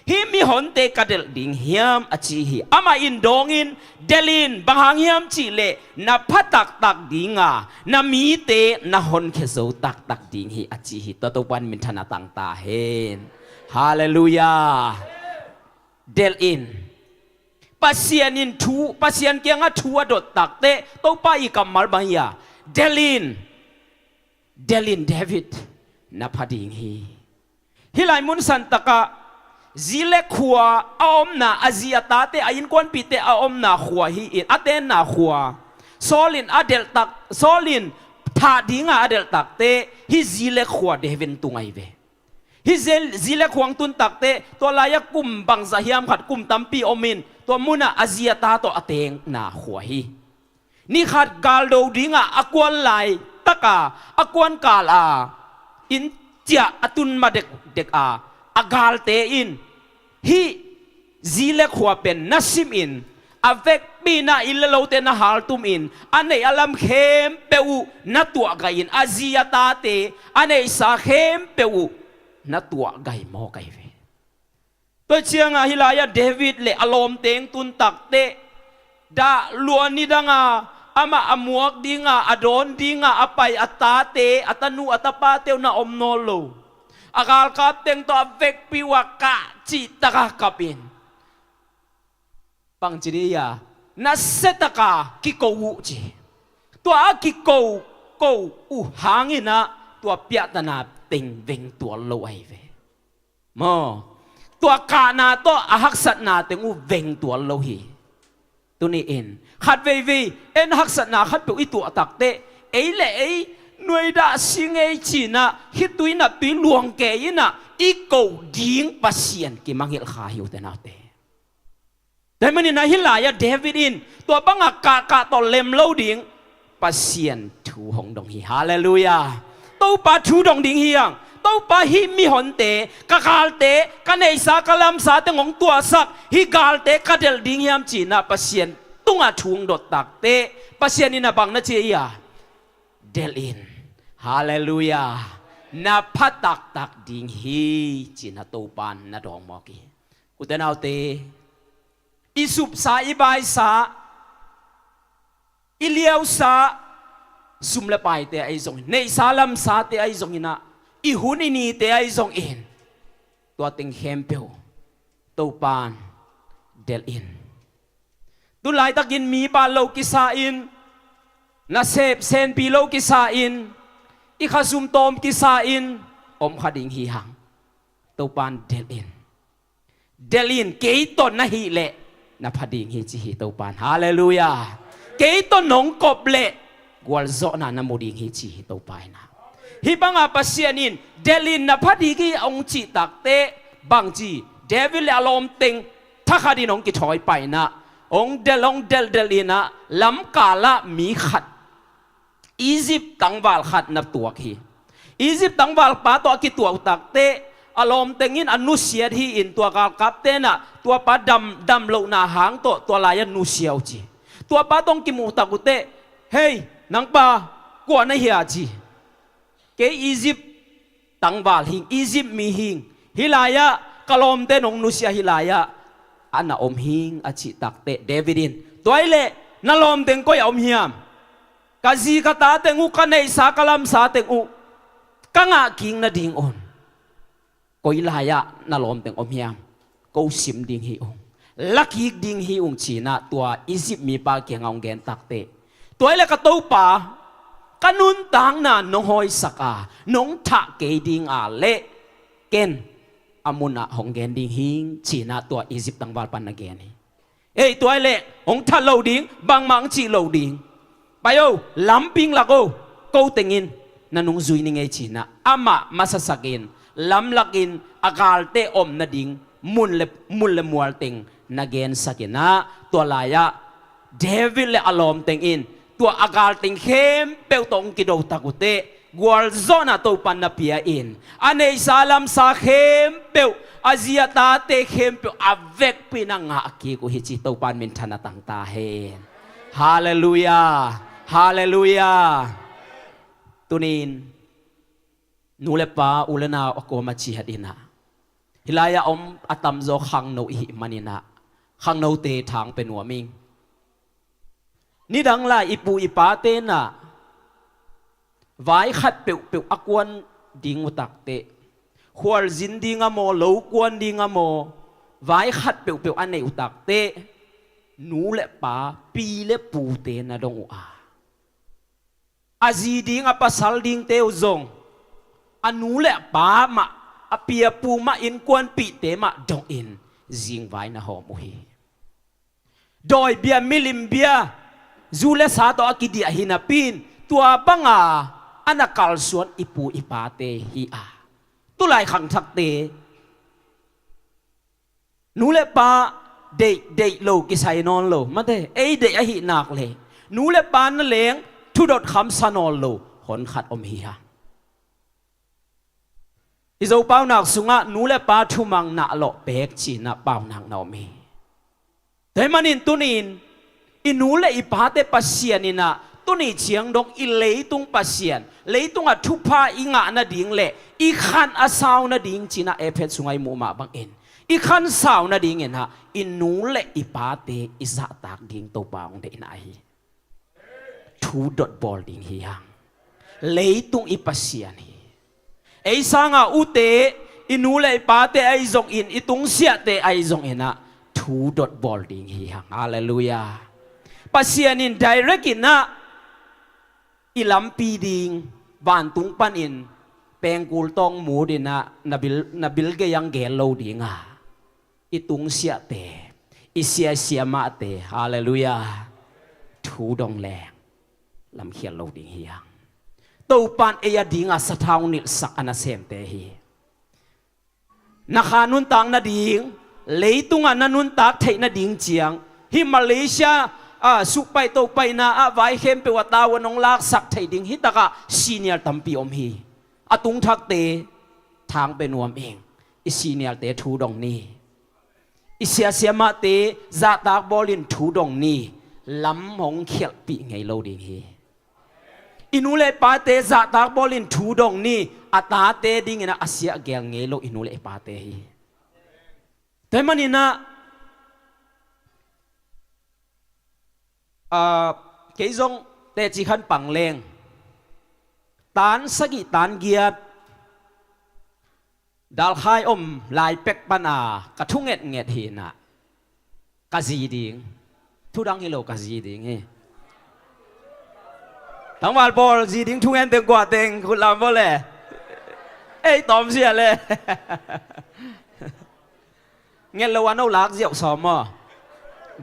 hih mihonte ka delh ding hiam a ci hi. Amah in dawngin, delh in, bang hang hiam cih leh na pha taktak ding a, na mite na honkhia zo taktak ding hi a ci hi. Tua Topa in minthanna tang ta hen. Halleluiah. Delh in. Pasian in thu, Pasian kiangah thu a dot takteh, Topa i kammal bang hi a, delh in. Delh in David, na pha ding hi. Hih lai mun santakah Ziklag khua a omna, a zi a tate, a innkuanpihte a omna khua hi in, a tenna khua. Saul in a delhtak, Saul in thah dinga a delhtakteh hih Ziklag khua David in tung ahi ve. Hih Zi-, Ziklag khua hong tun takteh tua lai-ah kum bangzah hiam khat, kum tampi om in, tua munah a zi a ta tawh a tenna khua hi. Ni khat galdo dingah a kuan laitaka, a kuan kala inn ciah a tun ma dekdek a, a galte in hih Ziklag khua pen na sim in, a vekpi-in ah inn le lote na haltum in, a neih a lam khempeuh uh na tuahgaih in, a zi a tate a neihsa khempeuh uh na tuahgaih mawk ahi ve. Tua ciangah hih lai-ah David le a lawmte hong tun takteh, dah lua nidanga amah a muak dinga, a dawn dinga a pai a tate, a tanu, a tapate uh na om nawn lo. A galkap teng tawh a vekpi uh a kah cih taka kap in, bangci dih a, nasia taka kiko uh ci. Tua a kiko ko uh hanginah tua piahtana teng veng tual lo ahi ve. Maw, tua kahna tawh a haksatna teng uh veng tual lo hi. Tuni in khat veivei en haksatna khatpeuh i tuah takteh, ei le ei nuaidah sing ei cinah, khitui naptui luang kei inah i ko ding Pasian kimangngilh kha hi uh te naute. Tua hi maninah hih lai-ah David in tua bangah kahkah tawh lem lo ding Pasian thu hong dong hi. Halleluiah. Topa thu dong ding hi hang. Topa, hih mihonte, ka galte, ka neihsa ka lamsa teng hong tuahsak hih galte ka delh ding hiam cinah Pasian tungah thu hong dot takteh, Pasian in a bang na ci a, delh in. Halleluiah. Na pha taktak ding hi cinah Topa in na dawng mawk hi. U te nau te, i supsa, i baisa, i liausa, sum le paite ahi zongin, neihsa lamsate ahi zonginah, i hun i nite ahi zongin, tua teng khempeuh Topa in delh in. Tu laitakin mi baal lo kisa in, nasep senpi lo kisa in, i khasum tawm kisa in om kha ding hi hang. Topa in delh in. Delh in, kei tawh na hih leh na pha ding hi ci hi Topa in. Halleluiah. Kei tawh nong kop leh gualzawhna na mu ding hi ci hi Topa in ah. Hih bangah Pasian in delh in, na pha ding hi hong cih takteh, bangci, David le a lawmteng thakhat in hong kithawi painah, hong delh, hong delh, delh inah lamkalah mi khat, Egypt tangval khat na tuak hi. Egypt tangvalpa tawh a kituah uh takteh, a lawmteng in a nusiat hi-in tua galkap tenah tuapa dam, dam lohna hang tawh tua lai-ah nusia uh ci. Tuapa tawh hong kimuh tak uhteh, "Hei, nangpa, kua na hia?" ci. "Kei Egypt tangval hing, Egypt mi hing. Hih lai-ah ka lawmte nong nusia hih lai-ah a na om hing," a cih takteh David in, "Tua hi leh na lawmteng koi a om hiam? Ka zi ka ta teng uh, ka neihsa ka lamsa teng uh ka ngah kik nadingun koi lai-ah na lawmteng om hiam? Ko sim ding hi ung, la kik ding hi ung," cinah tua Egypt mipa kiangah hong gen takteh, "Tua hi leh ka Topa, ka nuntakna nong hawisak a, nong thah kei ding a leh ken a munah hong gen ding hing," cinah tua Egypt tangvalpa in na gen hi. "Ei, tua hi leh hong that lo ding, bangmah hong cih lo ding. Pai o, lampi hong lak o, ko tengin na nungzui ning ei," cinah amah masasakin lamlakin a galte om nading mun le, mun le mual teng na gensakinah, tua lai-ah David le a lawmteng in tua a galteng khempeuh tawh hong kido tak uhteh, gualzawhna Topa in na pia in, a neihsa lamsa khempeuh, a zi a tate khempeuh a vekpi in a ngah kik uh hi ci. Topa in minthan a tang ta hen. Halleluiah. Halleluiah. Tuni-in nu le pa, u le nau a kuama ciat inah, hih lai-ah om a tamzaw khangno i hih maninah khangnote thang pia nuam ing. Nidang lai i pu i pate inah vai khat peuhpeuh a kuan ding uh takteh, khualzin ding a maw, lo kuan ding a maw, vai khat peuhpeuh a neih uh takteh, nu le pa, pi le pute na dong uh a, a zi ding, a pasal dingte uh zong a nu le a pa mah, a pi a pu mah, innkuanpihte mah dongin zingvai na hawm uh hi. Dawi bia, milim bia, zu le sa tawh a kidiah hi napi-in tua banga a na kalsuan i pu i pate hi a, tulai khangthakte, nu le pa deih, deih lo kisai nawn lo. Mate, ei deih ahih nak leh nu le pa na leng thudot khamsa nawn lo hon khat om hi a. I Zo paunak sungah nu le pa thumang na lawh pek cinah paunak na om hi. Tua hih manin tuni-in i nu le i pate Pasian inah tuni ciang dong i leitung Pasian, leitungah thupha i ngah nading le i khan a sau nading cinah Efet sungah i muh mah bangin i khan sau nadinginah i nu le i pate i zahtak ding Topa hong deihna hi. thu dot bawl ding hi hang. Leitung i Pasian hi. Ei sanga ute, i nu le i pate ahi zongin, i tungsiahte ahi zonginah thu dot bawl ding hi hang. Halleluiah. Pasian in direct inah i lampi ding, vantung panin pengkul tawng mut inah na bil, na bil gei ang gel lo dinga, i tungsiahte, i siasia mahte, halleluiah, thu dong leng lamkhial lo ding hi hang. Topan ei a dinga sathau nilhsak a nasemte hi. Na kha nuntak nading, leitungah na nuntak theih nading ciang, hih Malaysia, ah, sukpaih topaihna ah vai khempeuh a tau a nong laksak theih ding, hih takah senior tampi om hi. A tungthakte thang pe nuam ing. I seniorte thu dong ni. I siasia mahte zahtak bawlin thu dong ni. Lam hong khialhpih ngei lo ding hi. I nu le pate zahtak bawlin thu dong ni. A tate dingin a siah gel ngei lo i nu le pate hi. Tua maninah, ah, kei zong teci khan pang leng, tan sagih tan giat dalkhai om lai pek pana ka thungetnget hinah ka zi ding. Thudang hi lo, ka zi ding hi. Tangval pawl zi ding thungen teng kua teng khut lam pawl le. Ei tawm sia le. Nget lo a no lak ziauh sawm maw?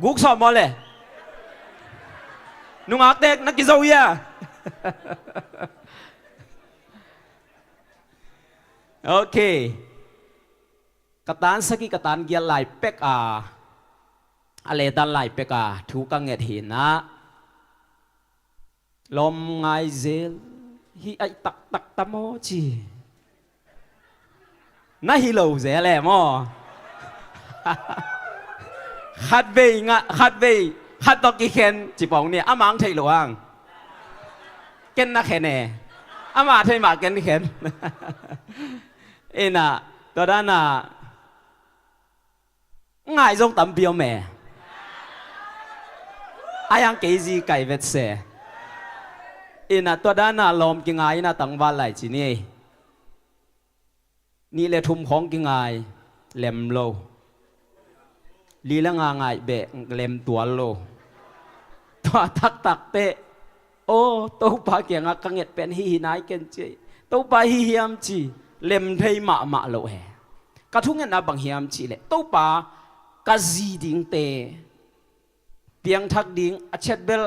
Guk sawm maw le? Nungaktek na kizo ia. Ok. Ka tan sagih ka tan giat lai pek a, a letan lai pek a thu ka nget hinah, lawm ngai zel hi aih taktak ta maw ci. Na hi lo zel e maw? Khat vei nga, khat vei, khat tawh kikhen ci pawng ni, a mang theih lo ang. Ken na khen e. Ama thei mah ken khen. Inah, tua dana ngai zong tampi om e. Ai ang kei zi kai vet se. Inah tua dana lawm kingai inah tangval lai ci ni. Nih le thum khawng kingai lem lo. Li le nga ngai beh lem tual lo. Tua taktak teh, aw, Topa kiangah ka nget pen hih hi nai ken ci. Topa hih hiam ci, lem thei mahmah lo e. Ka thungetna bang hiam cih leh Topa ka zi dingte piangthak ding a chet bel,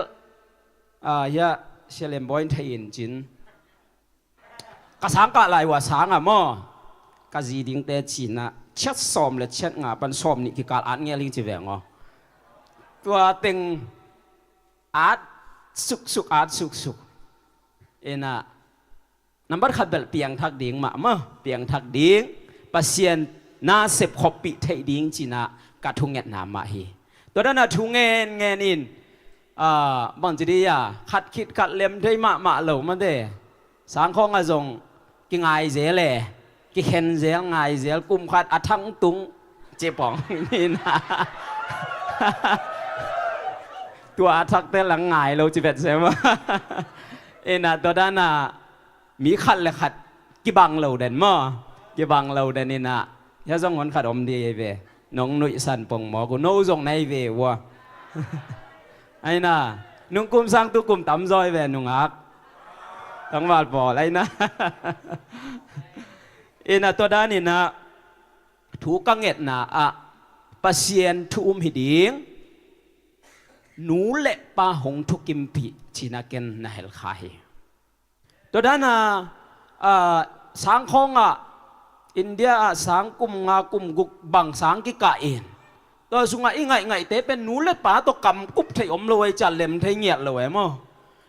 ah, hiah Sia Lem Bawi in thei in cin. Ka sang kah lai uh a sang ah maw? Ka zi dingte cinah chet sawm le chet nga pan sawm nih kikal at ngel ing ci veng aw. Tua teng at suksuk, at suksuk. Inah, nambat khat belh piangthak ding mah maw? Piangthak ding, Pasian na sep khoppih theih ding cinah ka thungetna mah hi. Tua dana thu ngen ngen in, ah, bangci dih a, khat khit khat lem thei mahmah lo mate. Sangkhawng a zong kingai zel e, kikhen zel, ngai zel, kum khat a thang tung ci pawng ni na. Tua a thakte lang ngai lo ci vet sem. Inah tua dana mi khat le khat kibang lo den maw? Kibang lo den inah. Hia zong hon khat om di ei ve. Nong nuihsan pong mawk uh, no zong na hi ve uh a. Aina, nung kum sang tu kum tamzaw hi ve nungak. Tangval pawl, aina. Ina tua daninah thu ka ngetna ah Pasian thu um hi ding, nu le pa hong thukimpih cina ken na helkha hi. Tua dana, ah, sangkhawngah, India ah sang kum nga kum guk bang sang kikah in, tua sungah i ngaihngaihte pen nu le pa tawh kamkup thei om lo ei cia, lem thei ngiat lo ei maw?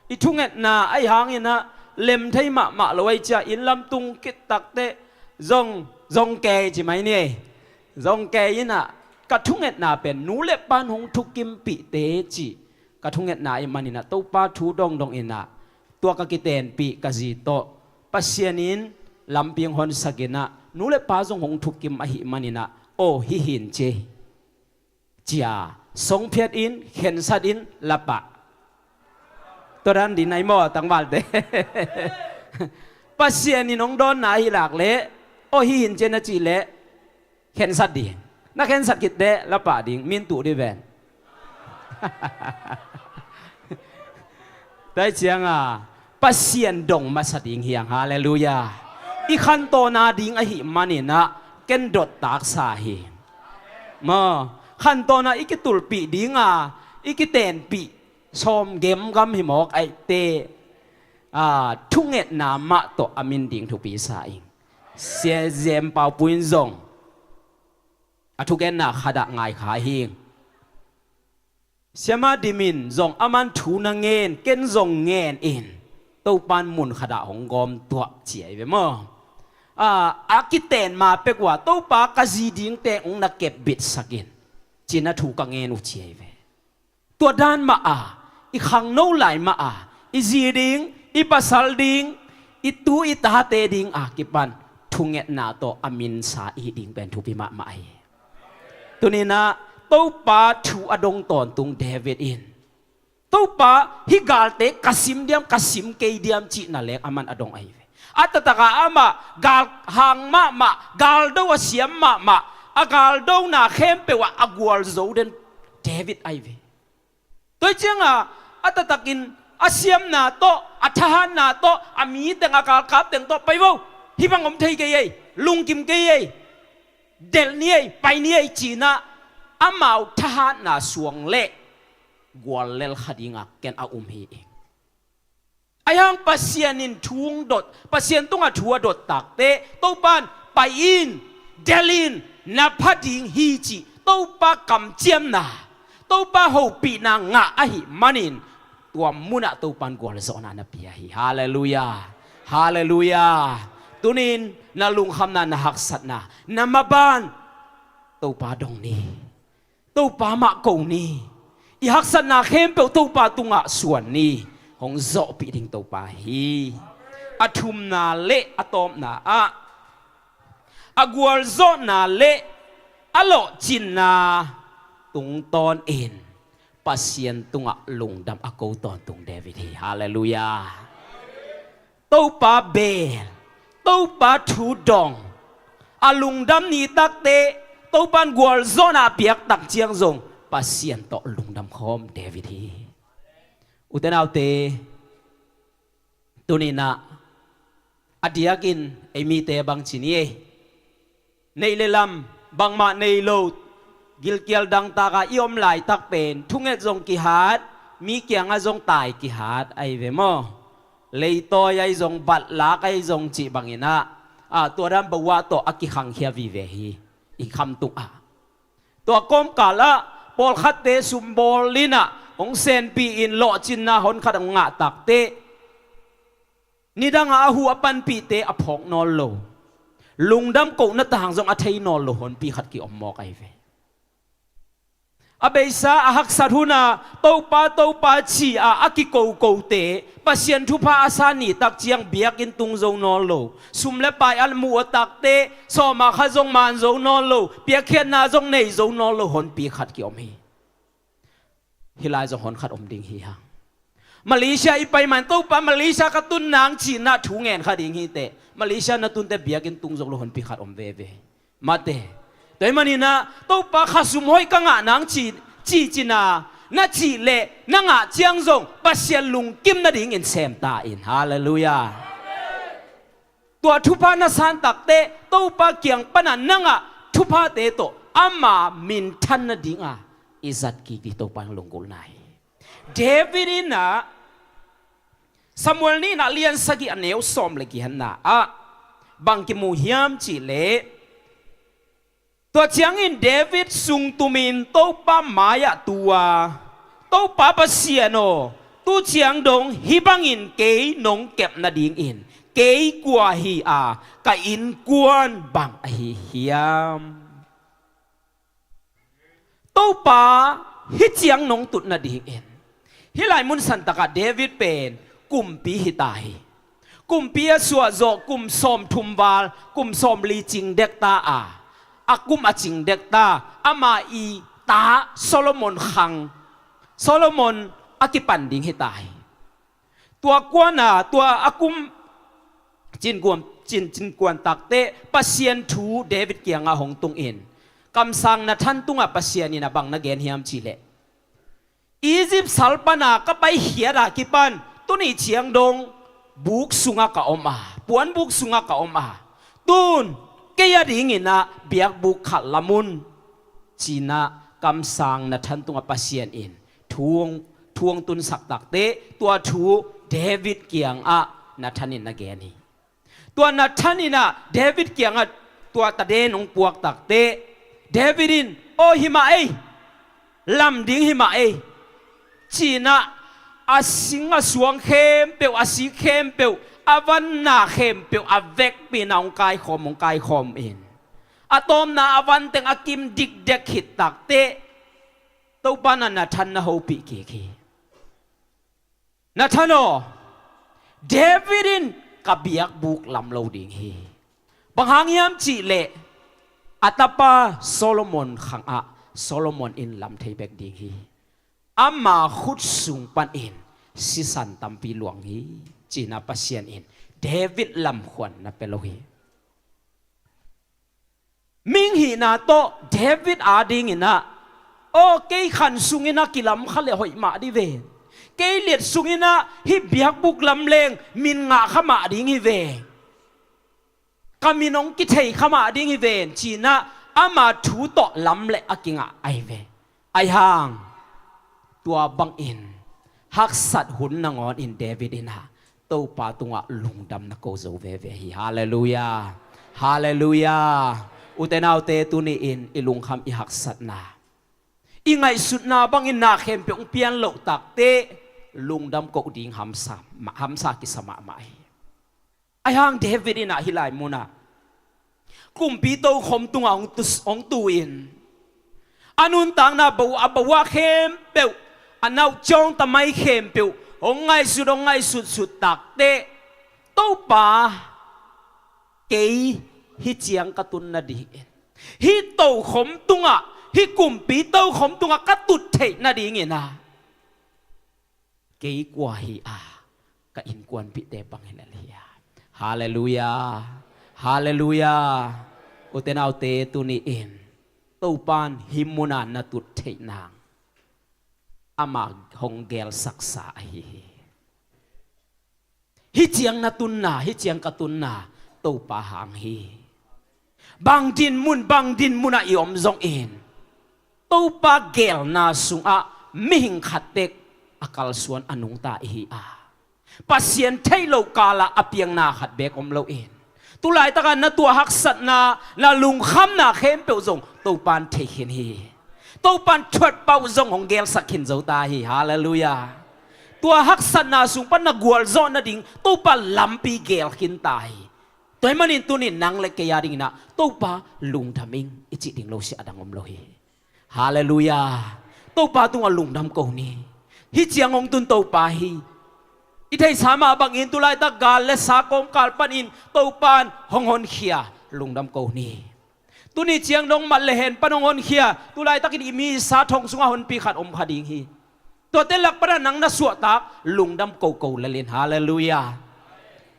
I thungetna ahi hanginah lem thei mahmah lo ei cia, inn lam tung kit takteh zong, zong kei ci mai ni ei. Zong kei inah ka thungetna pen nu le pan hong thukimpihte cih ka thungetna ih maninah Topa thu dongdong inah tua ka kitenpih ka zi tawh Pasian in lampi hong honsak inah nu le pa zong hong thukim ahih maninah, aw, hih hin ci, cia songphiat in, khensat in, lapah. Tua dan ding nai maw, tangvalte? Pasian in hong dawnna ahi lak leh, aw hi hin cian a cih leh, khensat ding. Na khensat khit teh la pah ding, min tuh dih ven. Tua hi cianga Pasian dong masa ding hi hang. Halleluiah. I khantawn a ding ahih manin ah ken dot taksa hi. Maw, khantawn a i kitulpih dinga i kitenpih sawm gemgam hi mawk ahih teh, a, thungetna mah tawh a min ding thupi sa ing. Sia Zem Paupu in zong a thugenna khat ah ngai kha hi. Siama Dim in zong aman thu na ngen, ken zong ngen in, Topan mun khat ah hong gawm tuah ci ahi ve maw. A, a kiten ma pek uh a, Topa ka zi dingte hong na kepbitsak in, ci-in a thu ka ngen uh ci ahi ve. Tua dan mah a, i khangno lai mah a, i zi ding, i pasal ding, i tu i tate ding a kipan thungetna tawh a minsa i ding pen thupi mahmah hi. Tuninah Topa thu a dong tawntung David in, Topa, hih galte ka sim diam, ka sim kei diam cihna leng aman a dong ahi ve. A taktakah amah galhang mahmah, galdo a siam mahmah, a galdona khempeuh ah a gualzo den David ahi ve. Tua hi cianga a taktakin a siamna tawh, a thahatna tawh, a mi teng, a galkap teng tawh, pai vo, hih bang om thei kei ei, lungkim kei ei, delh ni ei, pai ni ei, cinah amau thahatna suang leh guallel kha dinga ken a um hi ing. Ahi hang Pasian in thu hong dot, Pasian tungah thu a dot takteh, Topan pai in, delh in, na pha ding hi cih Topa kamciamna, Topa hopihna ngah ahih manin, tua munah Topan gualzawhna na pia hi. Halleluiah. Halleluiah. Tunin na lungkhamna, na haksatna, na maban Topa dong ni. Topa mah ko ni. I haksatna khempeuh Topa tungah suan ni. Hong zawhpih ding Topa hi. A thumna le a tawpna ah, a gualzawhna le a lawhcinna tungtawnin Pasian tungah lungdam a ko tawntung David hi. Halleluiah. Topa beel, Topa thu dong, a lungdam ni takteh, Topan gualzawhna a piak tak ciang zong Pasian tawh lungdam khawm David hi. Ute naute, tuninah a diakin ei mite bang ci ni ei. Neih le lam bangmah nei lo, gilkial dangtaka i om laitak pen thunget zong kihat, mi kiangah zong tai kihat ahi ve maw. Leitawi ahi zong, batlak ahi zong cih banginah, a, tua dan bawah tawh a kikhangkhia vive hi. I khamtung ah, tua kawmkalah pawlkhatte sumbawl inah hong senpih in lawhcinna honkhat hong ngah takteh, nidangah a hu a panpihte a phawk nawn lo, lungdam kohna tang zong a thei nawn lo honpi khat ki-om mawk ahi ve. A beisa a haksat huna Topa, Topa ci-a a kikokote Pasian thupha a sa ni tak ciang biakinn tung zo nawn lo, sum le pai a mu a takteh sawma kha zong man zo nawn lo, piakkhiatna zong nei zo nawn lo honpi khat ki-om hi. Hih lai zong honkhat om ding hi hang. Malaysia i pai man, Topa, Malaysia ka tun nang cinah thu ngen kha ding hi teh, Malaysia na tunte biakinn tung zo lo honpi khat om veve. Mate. Tua hi maninah Topa, khasum hoih ka ngah nang ci, ci cinah na cih leh na ngah ciang zong Pasian lungkim nadingin sem ta in. Halleluiah. Tua thupha na san takteh Topa kiang pana na ngah thuphate tawh ama minthan nadinga i zat kik ding Topa in lunggulhna hi. David inah Samuel nihna lian sagih a neu sawm le giatna ah bang kimu hiam cihleh, tua ciangin David sungtumin Topa mai-ah tu-a, Topa Pasian aw, tu ciang dong hih bangin kei nong kep nadingin kei kua hi a, ka innkuan bang ahi hiam? Topa, hih ciang nong tut nadingin. Hih lai mun santakah David pen kumpi hita hi. Kumpi a suahzawh kum sawmthum val, kum sawmli cing dekta a, a kum a cing dekta, ama i ta Solomon khang, Solomon a kipan ding hita hi. Tua kuana, tua a kum cinkuan, cin, cinkuan takte Pasian thu David kiangah hong tungin kamsang Nathan tungah Pasian in a bang na gen hiam cihleh, Egypt sal pana ka paikhiat a kipan tuni ciang dong buk sungah ka om a, puanbuk sungah ka om a, tun kei a dingin ah biakbuk khat lam un, ci-in ah kamsang Nathan tungah Pasian in thu hong, thu hong tunsak takte, tua thu David kiangah Nathan in na gen hi. Tua Nathan in ah David kiangah tua taden hong puak takte, David in, "Aw, hi mah ei, lam ding hi mah ei," ci-in ah a sing a suang khempeuh, a sik khempeuh, a vanna khempeuh a vekpi-in ah hong kaikhawm, hong kaikhawm in, a tawpna a van teng a kim dikdek khit takte, Topa in ah Nathan na hopih kik hi. "Nathan aw, David in ka biakbuk lam lo ding hi. Bang hang hiam cihleh a tapa Solomon khangah Solomon in lam thei bek ding hi. Ama khut sung panin sisan tampi luang hi," ci-in ah Pasian in David lamkhuan na pia lo hi. Mihing hihna tawh David a dingin ah, "Aw, kei khan sungin ah kilam kha leh hoih mah ding ve. Kei liat sungin ah hih biakbuk lam leng min ngah kha mah ding hi ve. Ka min hong kithei kha mah ding hi ve," ci-in ah ama thu tawh lam leh a kingah ahi ve. Ahi hang tua bangin haksat hun nangawnin David in ah Topa tungah lungdam na ko zo veve hi. Halleluiah. Halleluiah. Ute naute, tuni-in i lungkham, i haksatna, i ngaihsutna bangin na khempeuh hong pian loh takte lungdam ko ding hamsa, hamsa kisa mahmah hi. Ahi hang David in ah hih lai munah kumpi tokhom tungah hong tu, hong tu-in a nuntakna bo, a bo a khempeuh, a nauciawng tamai khempeuh hong ngaihsut, hong ngaihsutsut takte, "Topa, kei hih ciang ka tun nadingin, hih tokhom tungah, hih kumpi tokhom tungah ka tut theih nadingin ah kei kua hi a, ka innkuanpihte bang hi lel hiam?" Halleluiah. Halleluiah. Ute naute, tuni-in Topa in hih munah na tut theih nang ama hong gelsaksa ahi hi. Hih ciang na tunna, hih ciang ka tunna Topa hang hi. Bang dinmun, bang dinmunah i om zongin Topa gelna sungah mihing khat bek a kalsuan, a nungta i hi a, Pasian theih loh kalah a piangna khat bek om loin, tu laitakah na tuah haksatna, na lungkhamna khempeuh zong Topa in thei khin hi. Topa in thuat pah uh zong hong gelsak khin zo ta hi. Halleluiah. Tua haksatna sung pan na gualzawh nading Topa lampi gel khin ta hi. Tua ahih manin tuni-in nang le kei a dingin ah, "Topa, lungdam ing," i cih ding lo sia a dang om lo hi. Halleluiah. Topa tungah lungdam ko ni. Hih ciang hong tun Topa hi. I theihsa mah bangin tu laitak gal le sa kawmkal panin Topa in hong honkhia, lungdam ko ni. Tuni ciang dong mat le hen pan hong honkhia, tu laitakin i misa thong sungah honpi khat om kha ding hi. Tuate lak panah nang na suahtak, lungdam ko ko lel in. Halleluiah.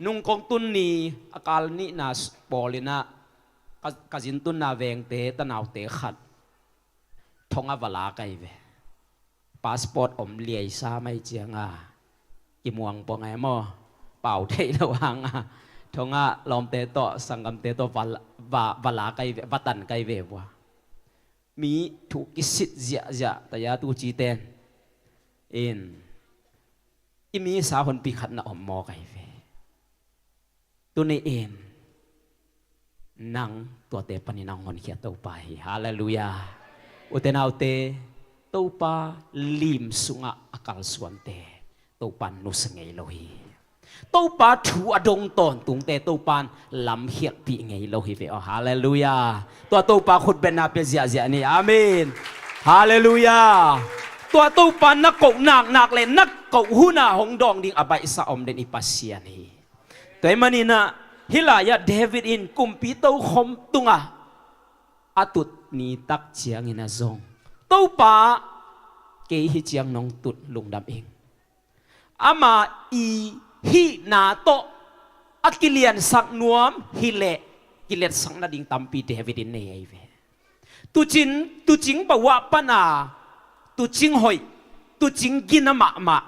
Nung kong tun ni a kal nihna pawl in ah ka, ka zin tunna vengte tanaute khat thong ah va la ka hi ve. Passport om liaisa mai cianga kimuang pua ngai maw, pau theih lo hanga thong ah lawmte tawh, sanggamte tawh va, va, va la ka hi ve, va tan ka hi ve vua. Mi thu kisit ziahziah taya tu cite in, i misa honpi khat na om maw ka hi ve. Tuni-in nang tuate panin a hong honkhia Topa hi. Halleluiah. Ute naute, Topa lim sungah a kalsuante Topa in nusia ngei lo hi. Topa thu a dong tawntungte Topa in lamkhialhpih ngei lo hi ve aw. Halleluiah. Tua Topa khutbetna pia ziahziah ni. Amen. Halleluiah. Tua Topa na koh naknak le na koh huna hong dawng ding a baihsa om den i Pasian hi. Tua ahih manin ah hih lai-ah David in kumpi tokhom tungah a tut nitak ciangin ah zong, "Topa, kei hih ciang nong tut, lungdam ing. ama i hihna tawh a kiliansak nuam hileh kiletsak nading tampi David in nei ahi ve. Tucin, tucing bawah pana tucing hoih, tucing gina mahmah,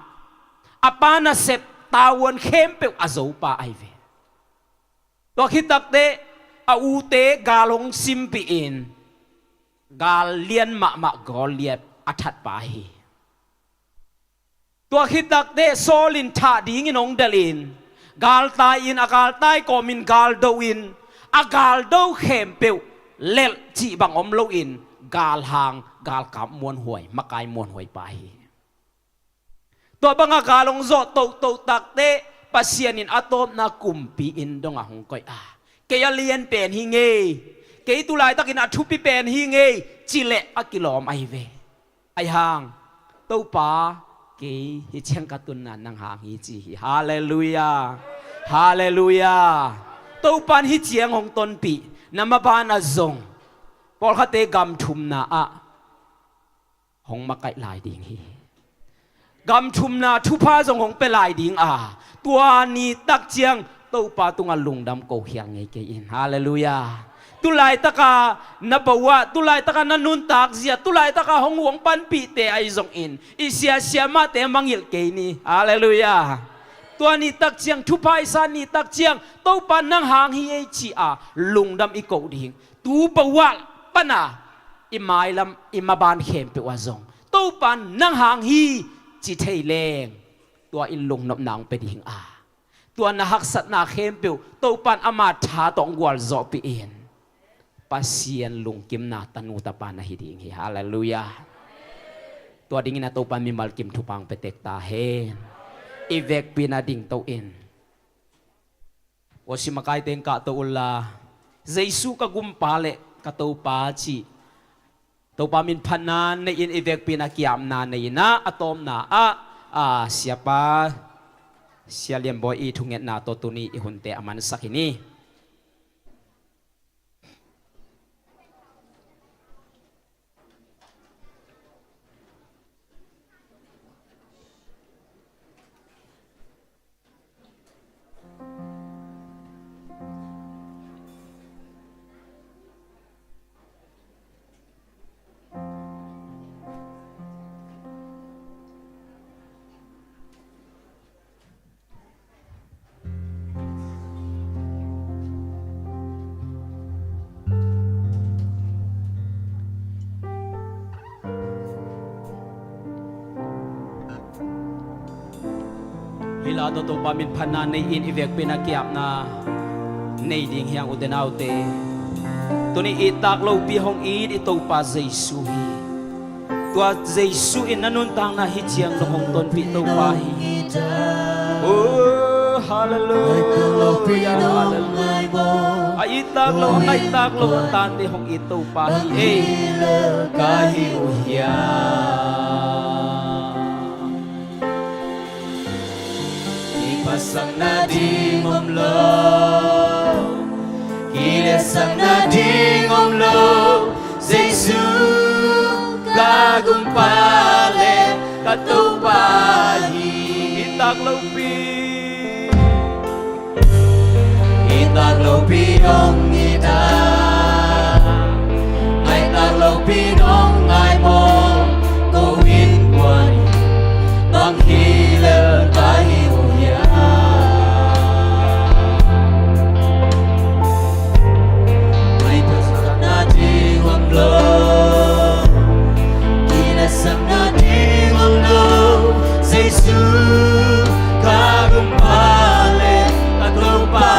a pa nasep tavuan khempeuh a zopa ahi ve. Tua khit takteh a ute gal hong simpihin gal lian mahmah Goliath a thatpa hi. Tua khit takteh Saul in thah dingin hong delhin galtai-in, a galtai kawmin galdo-in, a galdo khempeuh lelh cih bang om loin galhang, galkap muanhuai, makai muanhuai pa hi. Tua banga gal hong zawh tohtoh takteh Pasian in a tawpna kumpi inn dongah hong koih a, kei a lian pen hi ngei, kei tulaitakin a thupi pen hi ngei, cileh a kilawm ahi ve. Ahi hang, Topa, kei hi ciang ka tunna nang hang hi ci hi. Halleluiah. Halleluiah. Topan hi ciang hong tonpih na maban a zong pawlkhatte gam thumna ah hong makaih lai ding hi. Gam thumna thupha zong hong pia lai ding a, tua ni tak ciang Topa tungah lungdam ko khial ngei kei in. Halleluiah. Tulaitaka na bawah, tulaitaka na nuntak zia, tulaitaka hong huang panpihte ahi zongin i siasia mahte mangilh kei ni. Halleluiah. Tua ni tak ciang, thupha i san ni tak ciang Topa nang hang hi ei ci a lungdam i koh ding. Tu bawah pana i mailam, i maban khempeuh ah zong Topa nang hang hi ci thei leng, tua in lungnopna hong pia ding a, tua na haksatna khempeuh Topan ama tha tawh hong gualzawhpih in Pasian lungkimna tanu tapa na hi ding hi. Halleluiah. Tua dingin a Topan mimal kim thupha hong pia tek ta hen. I vekpi-in a dingto in, worship makaite in kahto unla, Jesu ka gumpa le ka Topa cih Topa min phatna nei-in i vekpi-in a ki-apna nei-in ah, a tawpna ah, a, siapa Sia Lian Bawi i thungetna tawh tuni i hunte a mansak hi ni. Hih la tawh Topa min phatna nei-in i vekpi-in a ki-apna nei ding hi hang, ute naute. Tuni i tak lopi hong it i Topa Jesu hi. Tua Jesu in na nuntakna hi ciang dong hong tonpih Topa hi. Oh, halleluiah, halleluiah. A it tak lo, a ngaih tak lo a tante hong it Topa hi ei. Ka hi uh hiam? Kiphatsakna ding om lo, kiletsakna ding om lo, Jesu ka gumpa le ka Topa hi. I tak lopi, i tak lopi hong it a, ngai tak lopi hong ngai maw, ko innkuan in bang hi lel ka hi uh hiam? Ngai tak lopi hong lo, kiletsakna ding om lo, Jesu ka gumpa le ka Topa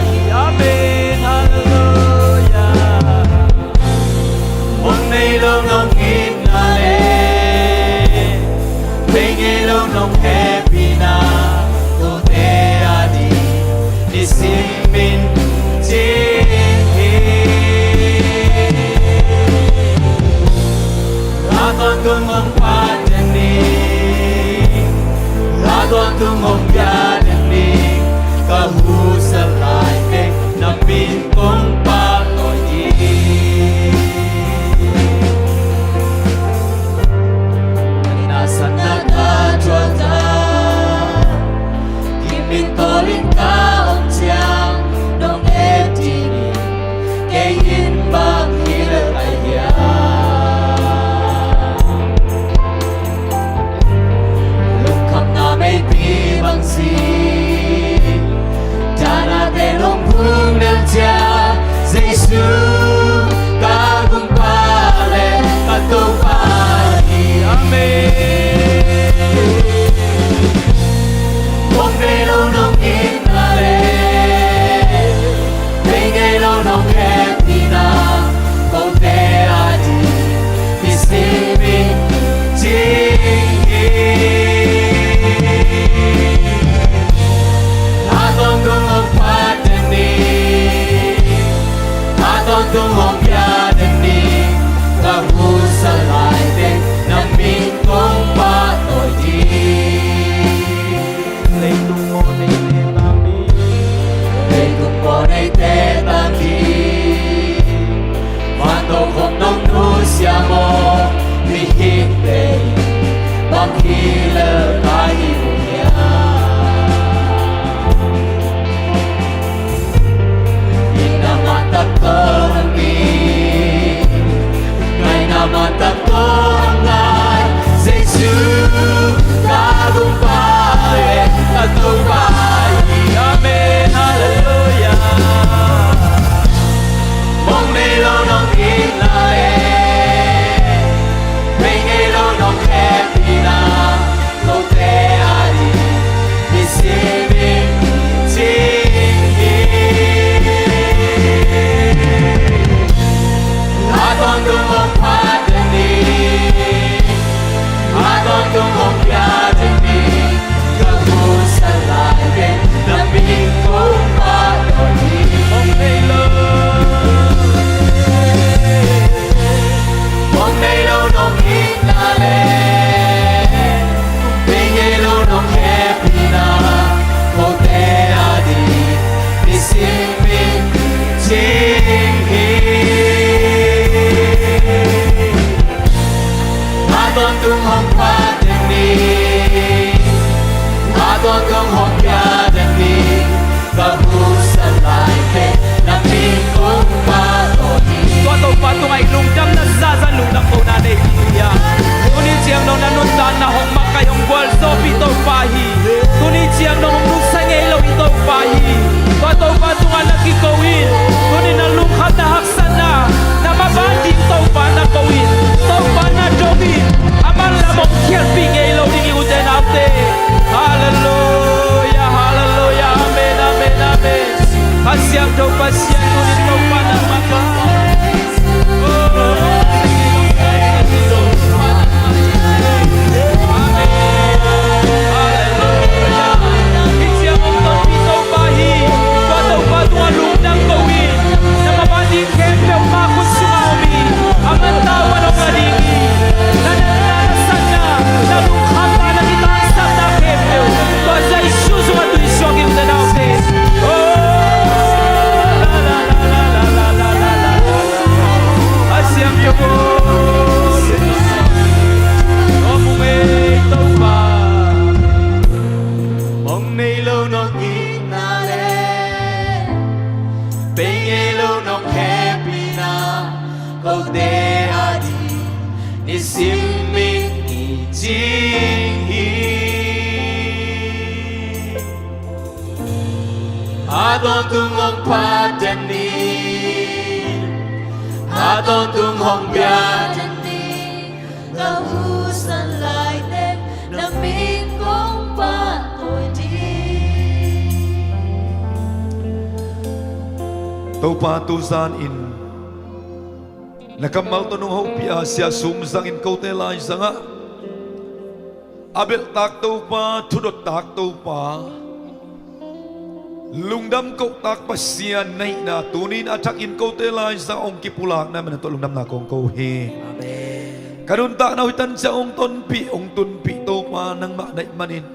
hi. Amen. Halleluiah. Hong nei lo nong itna le, bei ngei lo nong hehpihna, kote a ding nisim in cing hi. La tawntung hong phat den ni, la tawntung hong pia den ni, ka husa lai teng na min kong pahtawi ding. Na sanna ka thuak ta, Tawntung hong pha den ni, a tawntung hong pia den ni, ka husa laite na min kong pahtawi hi. Tua Topa tungah i lungdamna zahzah lungdam kohna nei ding hi a. Tuni ciang dong na nuntakna hong makaih hong gualzawhpih Topa hi. Tuni ciang dong hong nusia ngei lo i Topa hi. Tua Topa tungah na kiko in. Tuni na lungkhamna hak sana, na maban ding Topa na ko in, Topa na dong in, a manlam hong khialhpih ngei lo ding hi ute naute. Halleluia, halleluia, amen, amen, amen. A siangtho Pasian, tuni Topa nangmah ka. Oh, amen. Halleluia. Hih ciang hong tonpih Topa hi. Tua Topa tungah lungdam ko hi. Na maban ding khempeuh mah khut sungah om hi. A man tau pan hong la ding hi. Na natna, na satna, na lungkhamna, na kitangsapna khempeuh tua Jesu sungah tuisuak hi ute naute. Oh, la, la, la. A siangtho ko. Om ung ei Topa. Mong nei lo nong itna le pei ngei lo nong hehpihna, kote a ding nisim min i cing hi. A tawntung hong pha den ni, a tawntung hong pia den ni, ka husa laite na min kong pahtawi ding. Topa, tuzan in na kammal tawh nong hopih a, Sia Sum zangin kote lai zangah a belhtak Topa, thudottak Topa, lungdam kohtak Pasian na hihna tuni-in a thakin kote lai zangah hong kipulakna min tawh lungdamna kong ko hi. Amen. Ka nuntakna uh hih tan ciang hong tonpih, hong tunpih Topa nangmah na hih manin,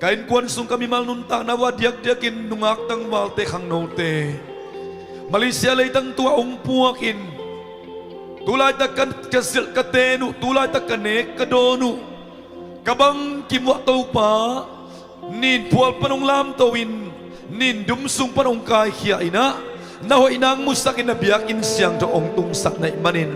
ka innkuan sung ka mimal nuntakna uh a diakdiakin nungak tangvalte, khangnote Malaysia leitang tungah hong puakin, tulaitak ka, ka zilh ka ten uh, tulaitak ka nek ka dawn uh, ka bangkim uh ah Topa, nin phual pan hong lamto in, nin dum sung pan hong kaikhia in ah, na hoihna hong musakin na biakinn siangtho hong tungsak na hih manin,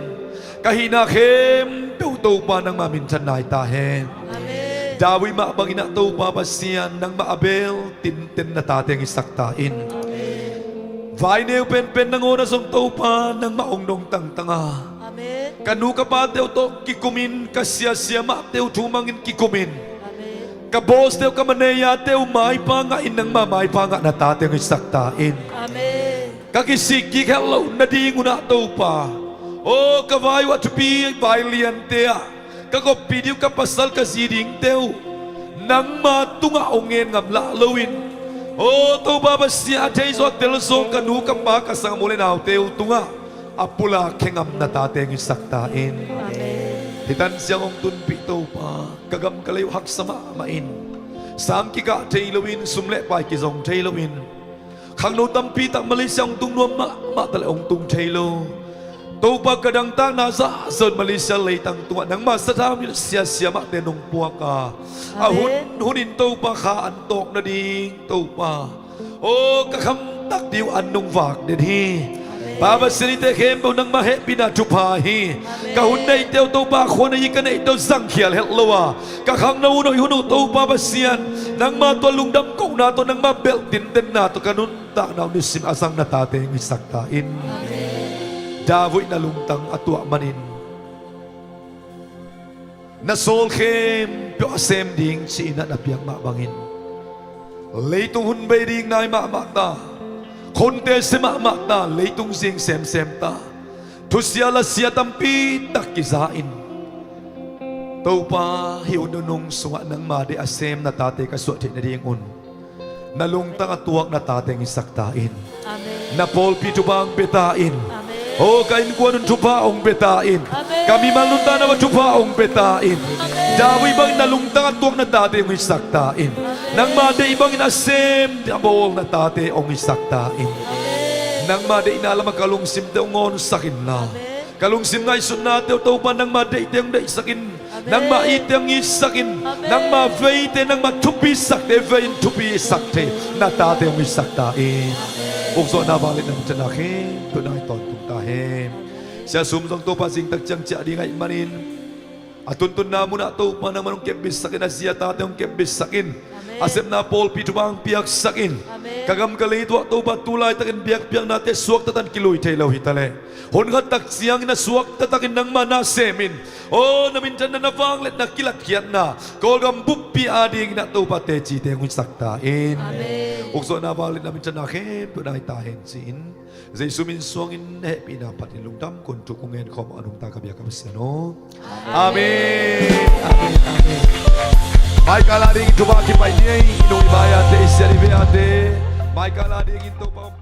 ka hihna khempeuh Topa nangma minthan nai ta hen. Amen. David mah bangin ah Topa Pasian, nangmah a bel tinten na tate hong hisak ta in. Amen. Vai neu penpen nangawn ah zong Topa nangmah hong dong tangtang a, amen, ka nu ka pate uh tawh kikumin, ka sia siamahte uh thu mangin kikumin, amen, ka bawste uh, ka manejate uh maipha ngahin nangma maipha ngah na tate hong hisak ta in. Amen. Ka kisik kik het loh nadingun ah Topa, aw ka vai uh a thupi vai liante ah ka gawppih ding uh ka pasal ka zi dingte uh nangma tungah hong ngen ngam lah loin, aw Topa Pasian, a theizaw a telzaw ka nu ka pa ka sanggam u le naute uh tungah a pulak khe ngam na tate hong hisak ta in. Amen. Hih tan ciang hong tunpih Topa, ka gam ka lei uh haksa mahmah in, sam kikah thei loin, sum le pai kizong thei loin, khangno tampi tak Malaysia hong tung nuam mahmah ta leh hong tung thei lo. Topa, ka dangtakna zahzah un Malaysia leitang tungah nangma sathau in sia siamahte nong puak a, a hun, amen, hunin Topa kha an tawk nading Topa, aw ka khamtak ding uh an nong vak den hi. Amen. Pa Pasian, hihte khempeuh nangma hehpihna thupha hi. Amen. Ka hun neihte uh Topa, khua nei ka neihte uh zangkhial het lo a, ka khangno hun hoih hun uh Topa Pasian, nangma tua lungdam kohna tawh, nangma belh tintenna tawh ka nuntakna uh nisim a zang na tate hong hisak ta in. Amen. David na lungtang a tuah manin, na sawl khempeuh a sem ding ci-in ah na piak mah bangin, leitung hun bei ding nai mahmah ta, khonte sia mahmah ta, leitung zing semsem ta, thusia lasia tampi tak kiza in, Topa, hih hun nunung sungah nangma deih a sem na tate ka suah theih nadingun na lungtang a tuak na tate hong hisak ta in. Amen. Na pawlpi thupha hong pia ta in. Amen. Aw ka innkuan un thupha hong pia ta in. Amen. Ka mimal nuntakna uh a thupha hong pia ta in. Amen. David bangin na lungtang a tuak na tate hong hisak ta in. Amen. Nangma deih bangin a sem a bawl na tate hong hisak ta in. Amen. Nangma deihna lamah ka lungsimte hong ngawnsak inla, amen, Ka lungsim ngaihsutnate uh Topa nangmah deihte hong deihsak in. Amen. Nangmah itte hong itsak in. Amen. Nangmah veite, nangmah thupisakte vei in thupisak thei na tate hong itsak ta in. Amen. Ukzawhna vangliatna minthanna khempeuh nang i tawntung ta hen. Amen. Sia Sum zong Topa zingtak ciang ciah ding ahih manin a tuntunna munah Topa nangman hong kepbitsak in, a zi a tate hong kepbitsak in. Amen. A sepna pawlpi thupha hong piaksak in. Amen. Ka gam ka leitungah Topa tu laitakin biakpiaknate suakta tan kilui thei lo hi taleh, hun khat tak ciangin a suakta takin nangmah na sem in. Aw, na minthanna, na vangliatna, kilatkhiatna Kawlgam buppi adingin ah Topa tecite hong itsak ta in. Amen. Ukzawhna vangliatna minthanna khempeuh nang i ta hen ci-in Jesu min suangin na hehpihna phatin lungdam kong thuk kong ngen khawm a nungta ka biak ka Pasian aw. Amen. Amen. Amen. Maikal adingin thupha kipai ni ei, i nung i bai ate, i siat i ve ate. Maikal adingin Topa